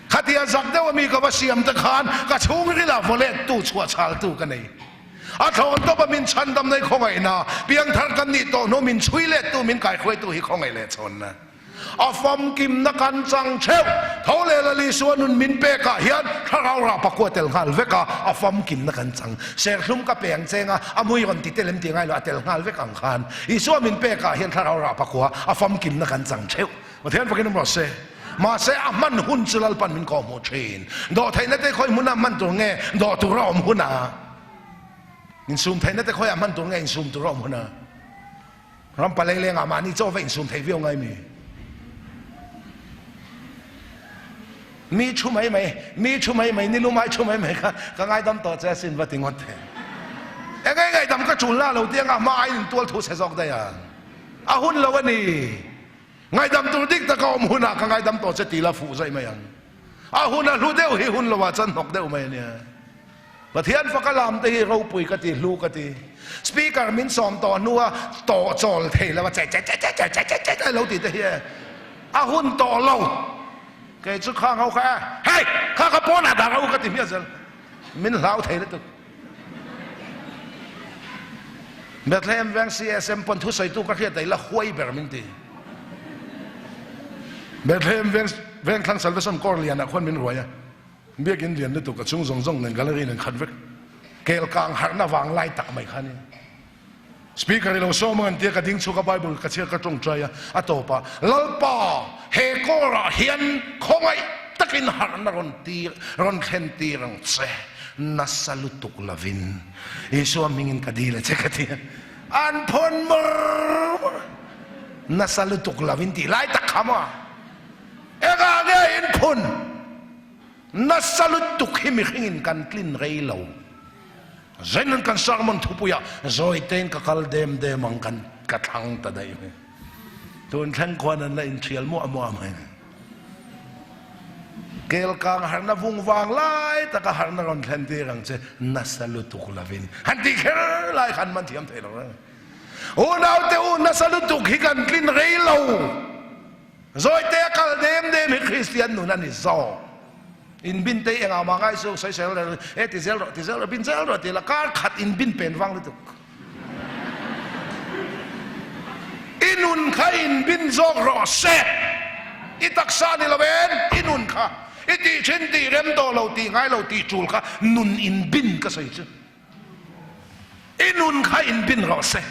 Khatia zak deuh ami ka va siam te khan ka chhungril ah vawlet tu chhuah chhal tu ka nei. A thlawn tawp a min chhandam nei khawngaihna, piangthar kan nih tawh hnu min chhui let tu min kaihruai tu hi khawngaih leh chhawnna. A famkimna kan chang theuh. Tho leh Lal Isua nun min pekah hian thlarau rah pakua tel nghal vek a, a famkimna kan chang. Serthlum ka pe ang cheng a, a mui rawn ti tel em ti ngai lo, a tel nghal vek ang khan. Isua min pekah hian thlarau rah pakua a famkimna kan chang theuh. Pathian fakin awm rawh se. Mahse a hman hun chu Lalpan min kawhhmuh thin. Dawhtheihna te khawi hmuna hman tur nge dawh tur a awm hunah? Insumtheihna te khawiah hman tur nge insum tur a awm hunah? Ram palei lengah mahni chaw va insum thei viau ngai mi? Mi thu mai mai, mi thu mai mai, ni lumai thu mai mai kha ka ngaidam tawh che asin va ti ngawt the. Eng nge ngaihdam ka tul la lo ti anga hma aiin intual thu chhe zawk daih ang. A hun lo a ni. Ngaihdam tur dik taka awm hunah ka ngaidam tawh che ti la fuh zaih mai ang. A hun a hlu deuh hi hun lovah chuan hnawk deuh mai a nia. Pathian faka lam te hi ropui ka ti, hlu ka ti. Speaker min sawm tawh hnua tawh chawl thei lova che che che che che che che che che lo ti te hi e a hun tawh lo. Kei chu khang ho kha e hei kha ka pawnah dah rawh u ka ti hmiah zel. Min hlau thei lutuk. Bethlehem veng CSM pawn thusawitu ka hriat daih la huai ber min ti. Bethlehem veng Vengthlang Salvation Corps lianah khuan min ruai a. Biakin lian lutuk a chung zawng zawng nen gallery nen khat vek. Kel kang harhna vang lai tak mai kha a ni. Speaker i lo sawm ang an tia ka ding chhuak a Bible ka chhiar ka tawngtai a, a tawp ah Lalpa he kawr ah hian khawngaih takin harhna rawn tir rawn thlen tir ang che nasa lutuk lovin Isua hmingin ka dil a che ka ti a. An phawn mawr mawr a, nasa lutuk lovin tih lai tak kha maw? Engah nge in phun? Nasa lutuk hi mihringin kan tlin rei lo. Zain kan sermon thupuiah zawitein ka kal dem dem ang kan ka thlang ta daih mai. Tun thleng khuan an la inthial muah muah mai. Kel kang harna vung vang lai taka harna rawn thlen tir ang che nasa lutuk lovin han tih kher lai khan man thiam thei lo reng. Unaute u nasa lutuk hi kan tlin rei lo. Zawite a kal dem dem hi Kristian nun a ni zawk. In bin te hi engah mah ngai suh, sawisel reng e ti zel rawh, ti zel rawh, bin zel rawh ti la, kar khat in bin pen vang lutuk. I nun kha in bin zawk rawh se. I taksa ni lo en, i nun kha. I tih thin tih rem tawh lo, tih ngai lo, tih tul kha nun in bin ka sawi chu. I nun kha in bin rawh se.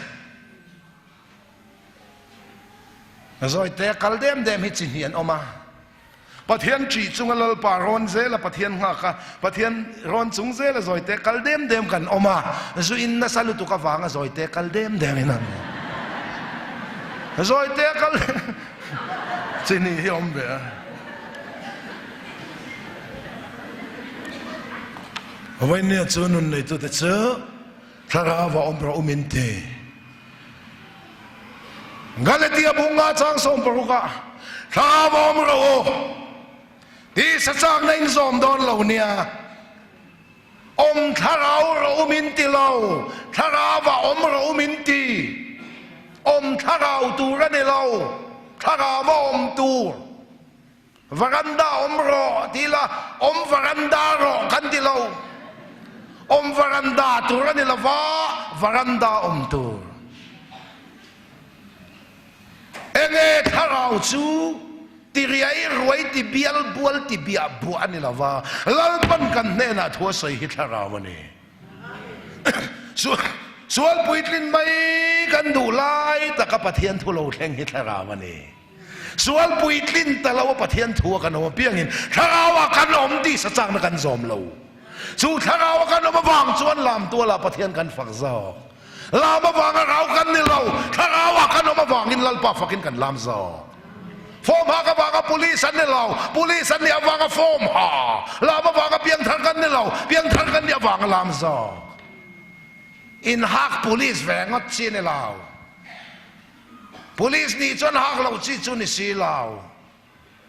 Zawite kal dem dem hi chi hnih an awm a. Pathian ṭih chunga Lalpa rawn zela Pathian nghak a, Pathian rawn chung zela zawite kal dem dem kan awm a, zu in nasa lutuk avanga zawite kal dem dem in an awm. Zawite a kal chini hi awm ve a. Vawihnia chu nun neitute chu thlarau a awm rawh u min ti. Galatia bunga chang 16 ah thlarau a awm rawh u tisa chakna in zawm dawn lo nia. Awm thlarau rawh u min ti lo, thlarau ah awm rawh u min ti. Awm thlarau tur a ni lo, thlarau a awm tur. Varanda awm rawh ti ila, awm varanda rawh kan ti lo. Awm varanda tur a ni lo va, varanda awm tur. Enge thlarau chu ti riai ruai ti bial bual ti biah buah a ni lo va, Lalpan kan hnenah thu a sawi hi thlarau a ni. Sual puitlin mai kan duh lai taka Pathian thu lo thleng hi thlarau a ni. Sual puitlin ta lo a Pathian thu a kan awm apiangin thlarau ah kan awm tih sa chakna kan zawm lo. Chu thlarau a kan awm avang chuan lam tualah Pathian kan fak zawk. Lam avanga rau kan ni lo, thlarau ah kan awm avangin Lalpa fakin kan lam zawk. Form hak avanga police an ni lo, police an nih avanga form ha. Lam avanga piangthar kan ni lo, piangthar kan nih avanga lam zawk. Inhak police ve ngawt chi a ni lo. Police nih chuan hak loh chi chu ni si lo.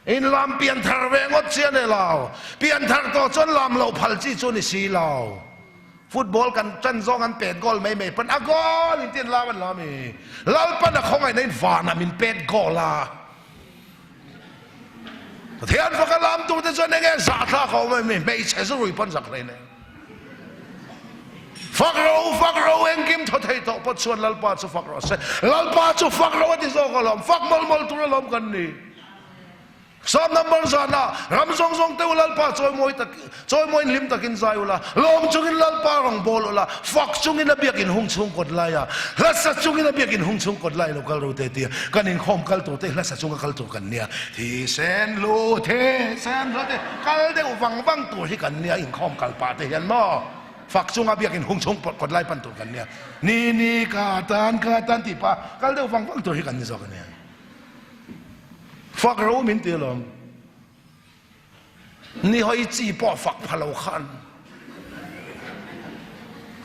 In lam pianthar ve ngawt chi a ni lo. Pianthar tawh chuan lam loh phal chi chu ni si lo. Football kan tan zawng an pet goal mai mai pawn a goal in tin lam an lam i. Lalpan a khawngaihna in vanah min pet goal a. Pathian faka lam tur te chuan enge zahthlak a awm em ni? Hmeichhe zu rui pawn zak hlein e. Fak ro, fak ro, engkim thaw thei tawh pawh chuan Lalpa chu fak rawh se. Lalpa chu fak ro a ti zawk alawm, fak mawlh mawlh tur alawm kan ni. Psalm number zanah, Ram zawng zawng te u Lalpa chawimawi tak, chawimawiin hlim takin zai ula, lawm chungin Lalpa rawn bawl ula, fak chungin a biakin hung chhung kawt laia, hla sa chungin a biakin hung chhung kawt lai lo kal ro te tia, kan inkhawm kal tur te hla sa chunga kal tur kan nia. Thisen lu, thisen lu te kal deuh vang vang tur hi kan nia, inkhawm kal pah te hian maw fak chunga biakin hung chhung kawt lai pan tur kan nia. Ni ni ka tan ka tan tih pah kal deuh vang vang tur hi kan ni zawk a nia. Fak ro min ti alawm. Ni hawi chi pawh fak pha lo khan.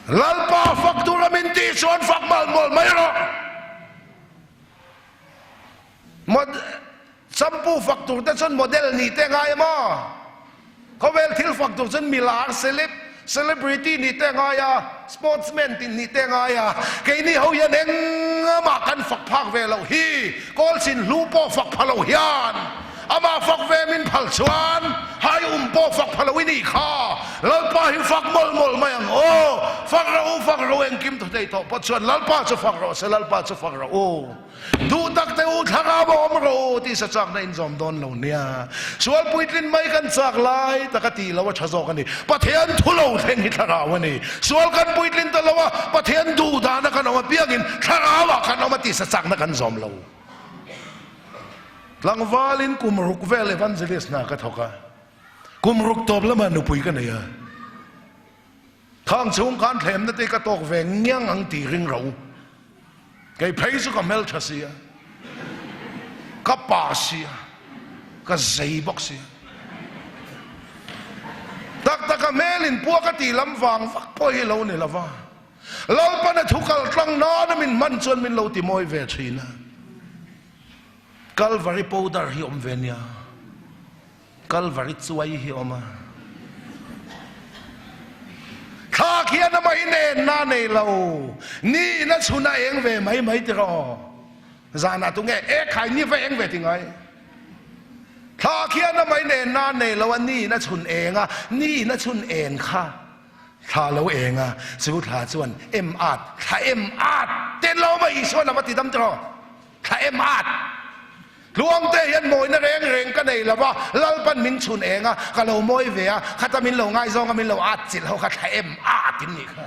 Lalpa fak tura min tih chuan fak mal mawl mai rawh. Mod shampoo fak tur te chuan model nih te ngai a maw? Khawvel thil fak tur chuan milar celeb celebrity nih te ngai a, sportsman tih nih te ngai a, keini ho hian engmah kan fak phak ve loh hi, kawlchin hlu pawh fak pha lo hian amah fak ve min phal chuan hai um pawh fak pha lo i nih kha, Lalpa hi fak mawlh mawlh mai ang aw, fak rawh u, fak rawh u engkim thu thei tawh pawh chuan Lalpa chu fak rawh se, Lalpa chu fak rawh u. Duh tak teh u, thlarau a awm rawh u tih sa chakna in zawm dawn lo nia. Sual puitlin mai kan chak lai tak a tih lo a tha zawk a ni. Pathian thu lo thleng hi thlarau a ni. Sual kan puitlin ta lo a, Pathian duh dana kan awm apiangin thlarau ah kan awm a tih sa chakna kan zawm lo. Tlangvalin kum ruk vel evangelist hna ka thawk a, kum ruk tawp lamah nupui ka nei a. Thang chhung khan thlemna te ka tawk ve ngiang ang tih ring ro. Kei phei chu ka hmeltha sia, ka pa sia, ka zei bawk sia. Tak tak a hmel in pua ka tih lam vang vak pawh hi lo ni lova. Lalpan a thu kal tlang nana min hman chuan min lo ti mawi ve thin a. Kalvari powder hi awm ve nia. Kalvari chuai hi awm a. Thlak hian amah in enna nei lo. Ni in a chhun a eng ve mai mai ti rawh. Zanah tu nge e khai ni va eng ve ti ngai. Thlak hian amah in enna nei lo a ni in a chhun eng a, ni in a chhun eng kha thla lo eng a, chu thla chuan em at, thla em at ten lo mai Isuan a va ti dam ti rawh. Thla em at. Tluangte hian mawina reng reng ka nei lo va, Lalpan min chhun eng a, ka lo mawi ve a, khata min lo ngaizawng a min lo at chilh ho kha thla em at in nih kha.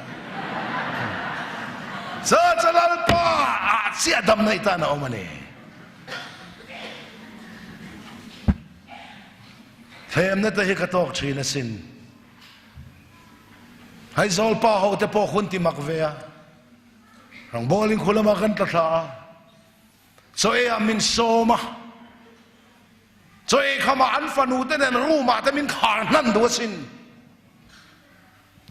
Chu chu Lalpa ah chiah damna i tan a awm a ni. Thlemna te hi ka tawk thin asin. Aizawl pa ho te pawh hun ti mak ve a. Rangbawl in khu lamah kan tla thla a. Chaw ei ah min sawm a, chaw ei kham ah an fanu te nen room ah te min khar hnan duh asin.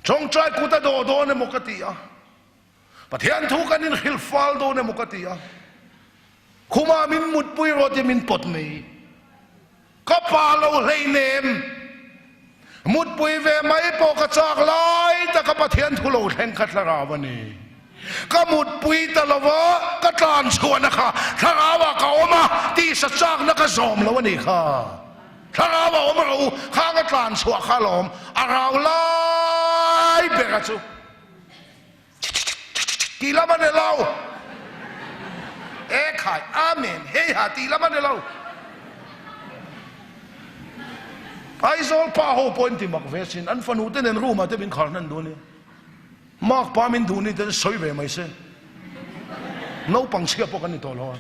Tawngtai kut a dawh dawn emaw ka ti a, Pathian thu kan inhrilh fal dawn emaw ka ti a, khumah min mutpui rawh tih min pawt mai. Ka pa lo hleinem, mutpui ve mai pawh ka chak lai taka Pathian thu lo thleng kha thlarau a ni. Ka mutpui ta lo va, ka tlan chhuahna kha thlarauah ka awm a, tisa chakna ka zawm lo a ni kha. Thlarau a awm rawh u, khang a tlan chhuah kha alawm, a rau lai bera chu tih lam a ni lo. E khai, Amen, hei ha tih lam a ni lo. Aizawl pa ho pawh in ti mak ve sin, an fanu te nen room ah te min khar hnan duh a nia. Mark pa min duh ni te sawi ve mai se. Naupang chhia pawh kan ni tawh lo a.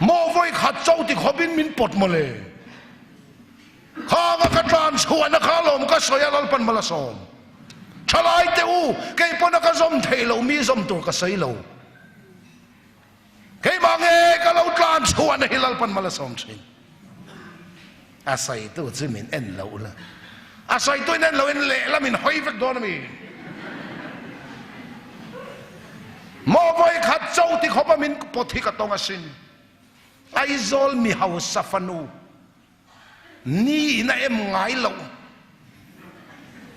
Maw vawi khat cho ti khawp in min pawt mawle. Khanga ka tlan chhuahna kha lawm ka sawi a Lalpan mal a sawm. Thalai te u, kei pawn a ka zawm thei lo mi zawm tur ka sawi lo. Keimah nge ka lo tlan chhuahna hi Lalpan mal a sawm thin. A sawitu chu min en loh la. A sawitu in en loh in lehlam in hawi vek dawn a mi. Maw vawi khat cho ti khawp a min pawt hi ka tawng asin. Aizawl mi hausa fanu Ni in a em ngai lo,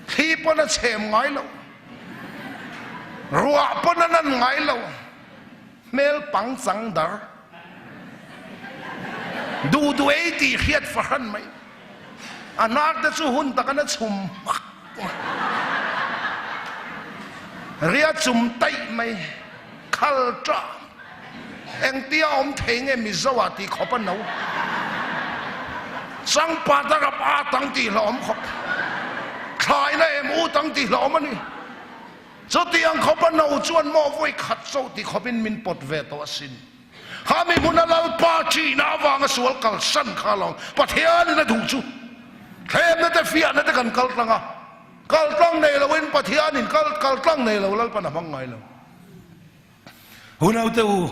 thli pawn a chhem ngai lo, ruah pawn a nan ngai lo, hmel pang chang dar, duh duh ei tih hriat fahran mai, a hnar te chu hun tak an a chhum hmak mai, ria chum taih mai, khal ṭah. Engtia awm thei nge Mizo ah tih khawp a no. Changpat a rap at ang tih hlauhawm khawp. Thlaina em ut ang tih hlauhawm a ni. Chutiang khawp a no chuan maw vawi khat chauh tih khawp in min pawt ve tawh asin. Kha mi hmun a Lalpa ṭihna avanga sual kalsan kha lo Pathian in a duh chu thlemna te fiahna te kan kal tlang a, kal tlang nei lo in Pathian in kal kal tlang nei lo Lalpan a hmang ngai lo. Unaute u,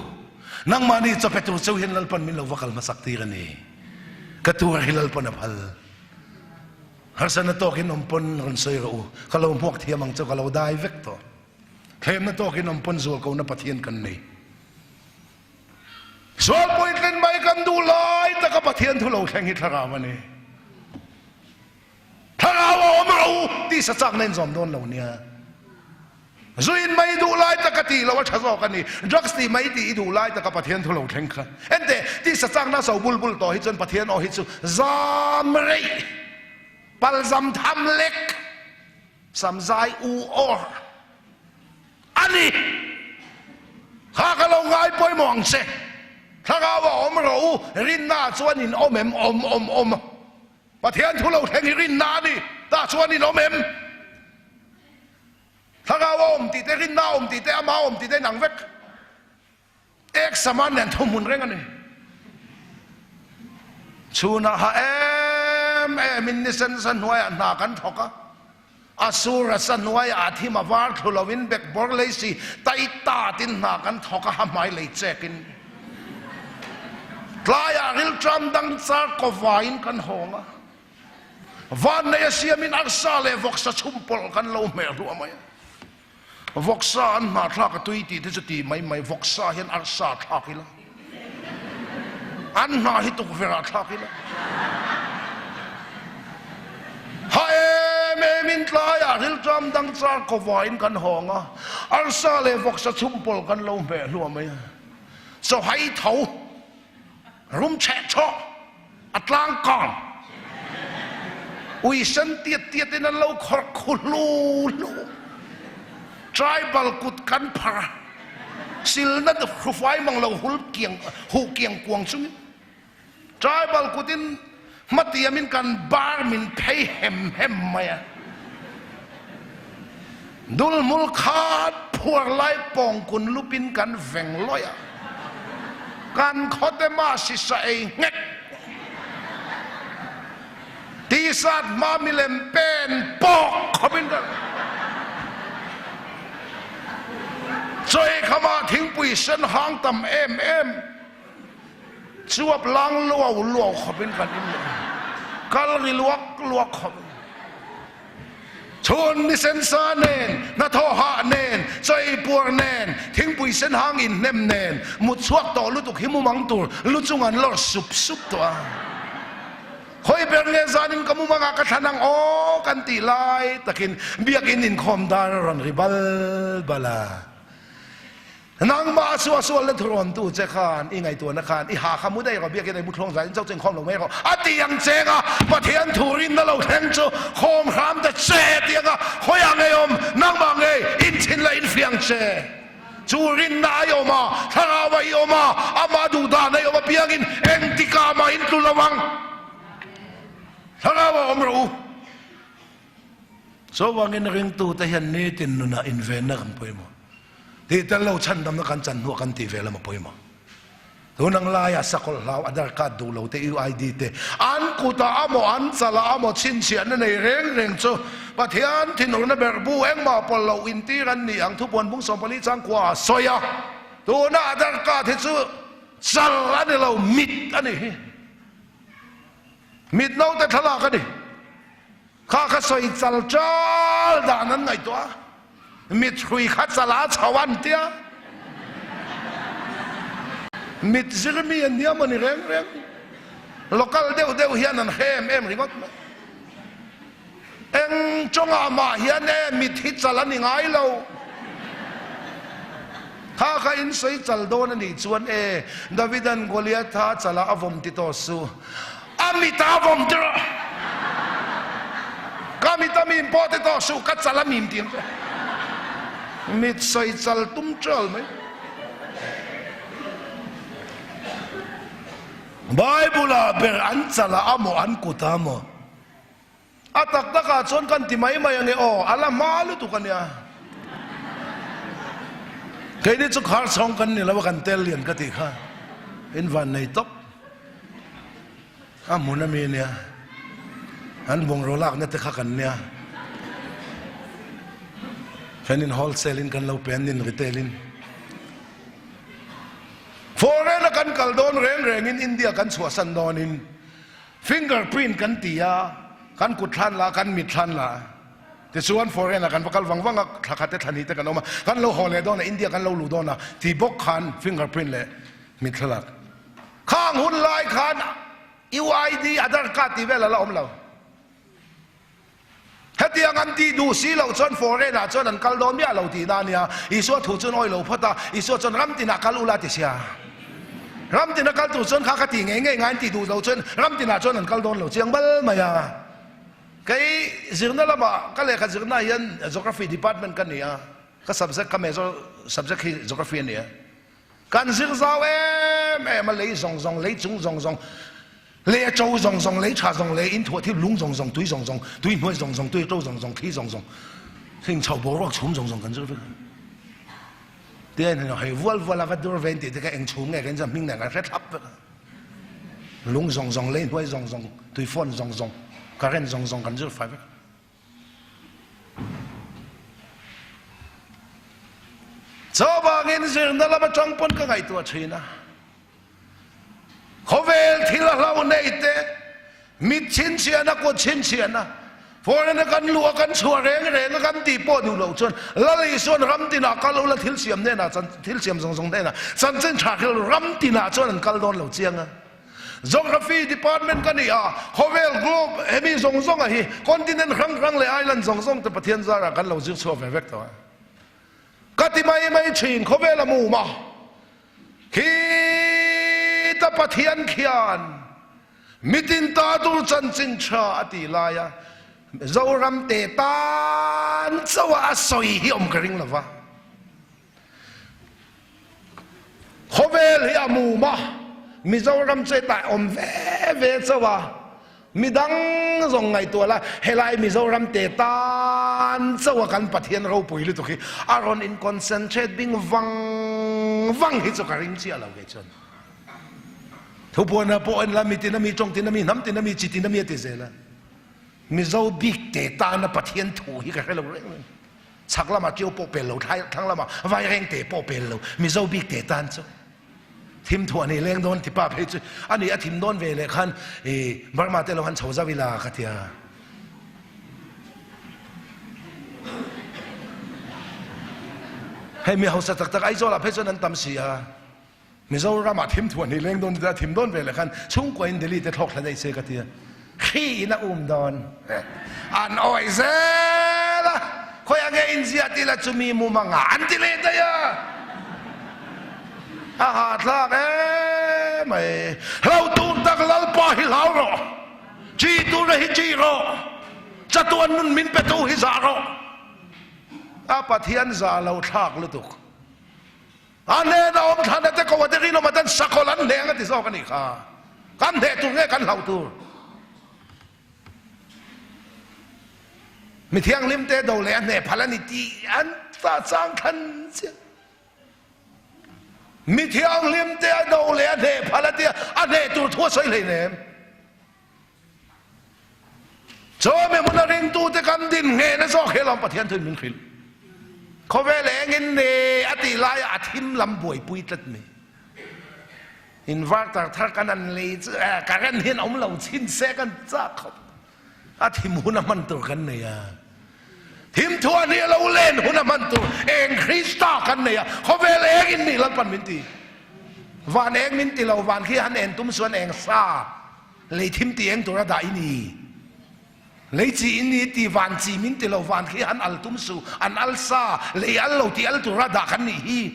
nangmahni chawpe tur cheu hian Lalpan min lo va kal hmasak tir a ni. Ka tur hi Lalpan a phal. Harsatna tawkin awm pawn rawn sawi rawh u, ka lo hmuak thiam ang chu ka lo dai vek tawh. Thlemna tawkin awm pawn zualkona Pathian kan nei. Sual puitlin mai kan duh lai taka Pathian thu lo thleng hi thlarau a ni. Thlarau a awm rawh u tih sa chakna in zawm dawn lo nia. Zu in mai duh lai taka tih loh a tha zawk a ni. Drugs tih mai tih i duh lai taka Pathian thu lo thleng kha. Enteh, tih sa chakna so bul bul tawh hi chuan Pathian aw hi chu zam reih, palzam tham lek, samzai u awr a ni. Kha ka lo ngai pawimawh ang che. Thlarau a awm rawh u, rinna chuan in awm em? Awm, awm, awm. Pathian thu lo thleng hi rinna a ni, tah chuan in awm em? Thlarau a awm tih te, rinna a awm tih te, ama a awm tih te inang vek. Ek saman nen thuhmun reng a ni. Chhunah ha em em in nisen sa hnuaiah hna kan thawk a, A sur a sa hnuai ah thim a var thlu lo in bek bawr lei si tai tat in hna kan thawk a ha hmai lei chek in tlai ah rilṭam dang char kawva in kan hawng a van nei a siam in arsa leh vawksa chhum pawlh kan lo hmeh hluah mai a. Vawksa an hna thlak a tui tih te chu ti mai mai, vawksa hian arsa thlak ila, an hna hi tukverh ah thlak ila. Ha em em in tlai ah rilṭam dang char kawva in kan hawng a, arsa leh vawksa chhum pawl kan lo hmeh hluah mai a, chawhai tho rum chheh chhawh. A tlang kang ui sen tiat tiat in an lo khawrh khu hlu hlu. Tribal kut kan phar a, silna hrufai mang lo hul kiang huh kiang kuang chungin tribal kut in hmatiam in kan bar min phei hem hem mai a. Dulhmul khat phuar lai pawngkun lupin kan veng lawih a, kan khawte mah sisa ei nghek. Tisat hma milem pen pawk khawpin kan. Chaw ei khamah thingpui sen hang tam em em chuap lang luau luau khawpin kan in leh a, kal ri luak luak khawpin. Chhun ni sen sa nen, hnathawh hah nen, chaw ei puar nen, thingpui sen hang inhnem nen, mut chhuak tawh lutuk hi mumang tur lu chung an lawr sup sup tawh a. Hawi ber nge zanin ka mumangah ka thlan ang aw kan tih lai takin biakinn inkhawm dar a rawn ri bal bal a. Nangmah a suahsual le thurawntu che khan i ngaihtuahna khan i ha kha mu daih rawh, biakinn ei mu thluang zanin chauh chu inkhawm lo mai rawh a ti ang cheng a, Pathian thu rinna lo thleng chu khawm hram ta che ti ang a, khawiah ngei awm nangmah ngei inchhin leh infiang che. Chu rinna a i awm a, thlarau a i awm a, amah duhdan a i awm apiangin engtikah mah in tlu lo ang. Thlarau a awm rawh u. Chuvangin ringtute hian nitin nunah invenna kan pawimawh. Tih tel lo chhandamna kan chan hnuah kan tih ve lam a pawimawh. Tun ang laia sakawlh hlau Aadhaar card duh lo te UID te an kutah amaw an chalah amaw chhinchhiahna nei reng reng chu Pathian thinurna berhbu engmah pawlh loh intir an ni ang thupuan bung 14 chang kua a sawi a. Tuna Aadhaar card hi chu chal a ni lo mit a ni hi. Mit naute thlalak a ni. Kha kha sawi chal chal dan an ngaihtuah a, mit hrui kha chal a chho an tia, mit zir mi an nia maw ni reng reng, local deuh deuh hian an hre em em ringawt mai. Eng tawngah mah hian e mit hi chal a ni ngai lo. Kha kha in sawi chal dawn a nih chuan e Davidan Goliatha chalah a vawm ti tawh suh. A mit a vawm tir a, Ka mit a mim pawh ti tawh suh, ka chal a mim ti ang che. Mit sawi chal tum ṭal mai. Bible ah ber an chal ah a maw an kut ah maw? A tak tak ah chuan kan ti mai mai ange aw, a la hma lutuk a nia. Keini chu khar chhawng kan ni lo a kan tel lian ka tih kha in van nei tawp. A hmun a mi nia, an bungraw lakna te kha kan nia. Kan in wholesale in kan lo pe an in retail in. Foreign a kan kal dawn reng reng in India kan chhuahsan dawn in Finger print kan ti a, kan kut thlan la, kan mit thlan la. Tichuan foreign ah kan va kal vang vang a, thla khat te thla hnih te kan awm a, kan lo haw leh dawn a, India kan lo luh dawn a, ti bawk khan finger print leh mit thlalak. Khang hun lai khan UID, Aadhaar card tih vel a la awm lo. Hetiang an tih duh si loh chuan foreign ah chuan an kal dawn miah lo tihna a nia. Isua thu chuan awi lo phawt a, Isua chuan ram tinah kal ula ti sia. Ram tina kal tur chuan kha ka tih ngei ngei ngai an tih duh loh chuan ram tinah chuan an kal dawn lo chiang bal mai a. Kei zirna lamah ka lehkha zirna hian Geography department ka ni a, ka subject ka major subject hi Geography a ni a. Kan zir zau em em a, lei zawng zawng, lei chung zawng zawng, lei a to zawng zawng, lei tha zawng, lei in thuah thil lung zawng zawng, tui zawng zawng, tui hnuai zawng zawng, tui to zawng zawng, thli zawng zawng, hling chho boruak chhum zawng zawng kan zir vek a. Tihian hei hei vual vual a va dur ve tih te kha eng chhum nge kan hming nen kan hre thlap vek a. Lung zawng zawng, lei hnuai zawng zawng, tui fawn zawng zawng, current zawng zawng kan zir fai vek a. Chuvangin zirna lam atang pawn ka ngaihtuah thin a, khawvel thil a hlo nei te, mit chhinchhiahna, kut chhinchhiahna, foreign a kan luh a kan chhuah reng reng a kan tih pawh duh loh chuan Lal Isuan ram tinah kal ula thil siam hnenah thil siam zawng zawng hnenah chanchin tha hril ram tinah chuan an kal dawn lo chiang a. Geography department ka ni a, khawvel globe hemi zawng zawng a hi continent hrang hrang leh island zawng zawng te Pathian zarah kan lo zir chhuak ve vek tawh a. Ka ti mai mai thin, khawvel a mum a, khita Pathian khian mitin ta tur chanchin tha a tih laia Zoram te tan chauh a a sawi hi awm ka ring lova. Khawvel hi a mum a, Mizoram chu hetah awm ve ve chauh a, midang zawng ngaihtuah la, helai Mizoram te tan chauh a kan Pathian ropui lutuk hi a rawn in concentrate bing vang vang hi chu ka ring chiah lo kei chuan. Thupuana pawh en la, mi tin a mi, tawng tin a mi, hnam tin a mi, chi tin a mi a ti zel a. Mizo bik te tana Pathian thu hi ka hre lo reng reng. Chhak lamah Ṭio pawh pel lo, thlang lamah Vairengte pawh pel lo, Mizo bik te tan chu thim thuah nei leng dawn ti pa phei chu a ni a thim dawn ve leh khan i Burma te lo han chho zauh ila ka tia. Hei mi hausa tak tak Aizawl ah phei chuan an tam si a. Mizoram ah thim thuah ni leng dawn ti a thim dawn ve leh khan chhungkua in Delhi te thlawk thla daih se ka tia. Hri in a um dawn. An awih zel a, khawiah nge in ziah ti la chumi mumang ah an ti leh daih a. A hahthlak em mai. Hlo tur tak Lalpa hi hlau rawh. Chi tura hi chi rawh. Chatuan nun min petu hi zah rawh. A Pathian zah lo thlak lutuk. A hnena awm thlana te ko a te rinawm a ten sakawlh an hneng a ti zawk a nih kha. Kan hneh tur nge kan hlauh tur? Mi thianghlim te do leh a hneh phal a ni tih an ta chang thlan chiah. Mi thianghlim te a do leh a hneh phal a tia a hneh tur thu a sawi hleinem. Chawmi hmuna ringtute kan din nghehna zawk hi alawm Pathian thuin min hrilh. Khawvel engin ne a tih laia a thim lam buaipui tlat mai. Inverter thar kan an lei chu eh current hian awm lo chhin se kan chak khawp. A thim hun a hman tur kan nei a. Thim thuah hi a lo len hun a hman tur eng Krista kan nei a. Khawvel engin nih Lalpan min ti. Van eng min ti lo, van khi han en tum chuan eng sa. Lei thim ti eng tura dah i ni? Lei chi in ni ti van chi min ti lo van khi han al tum suh, an al sa, lei al lo ti al tura dah kan nih hi.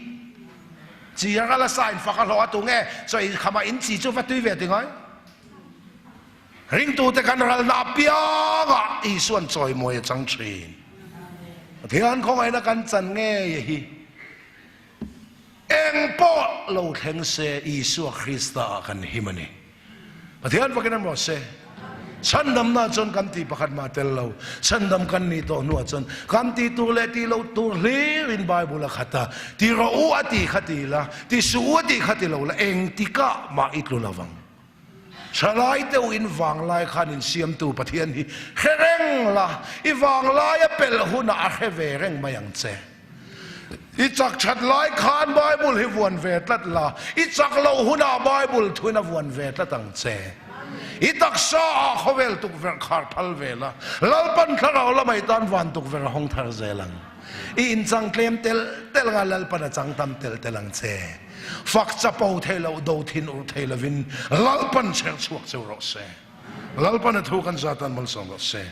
Chi a ral a sa in fak a hlawh a tu nge chaw ei khamah in chi chu va tui ve ti ngai? Ringtute kan ralna apiangah Isuan chawimawi a chang thin. Pathian khawngaihna kan chan ngei hi. Eng pawh lo thleng se Isua Krista ah kan him a ni. Pathian fakin an rawh se. Chhandamna chuan kan tih pakhat mah tel lo. Chhandam kan nih tawh hnuah chuan kan tih tur leh tih loh tur hlirin Bible a khat a. Ti rawh u a tih kha ti la, ti suh u a tih kha ti lo la, engtikah mah i tlu lovang. Thalai deuh in vanglai khan insiamtu Pathian hi hre reng la, i vanglai a pelh hunah a hre ve reng mai ang che. I chak that lai khan Bible hi vuan ve tlat la, i chak loh hunah Bible thuin a vuan ve tlat ang che. I taksa ah khawvel tukverh khar phal ve la, Lalpan thlarau lamah i tan van tukverh a hawng thar zel ang. I inchang tlem tel tel anga Lalpan a chang tam tel tel ang che. Fak chapo thei lo, do thin ur thei lovin Lalpan chher chhuak cheu rawh se. Lalpan a thu kan zatan malsawm rawh se.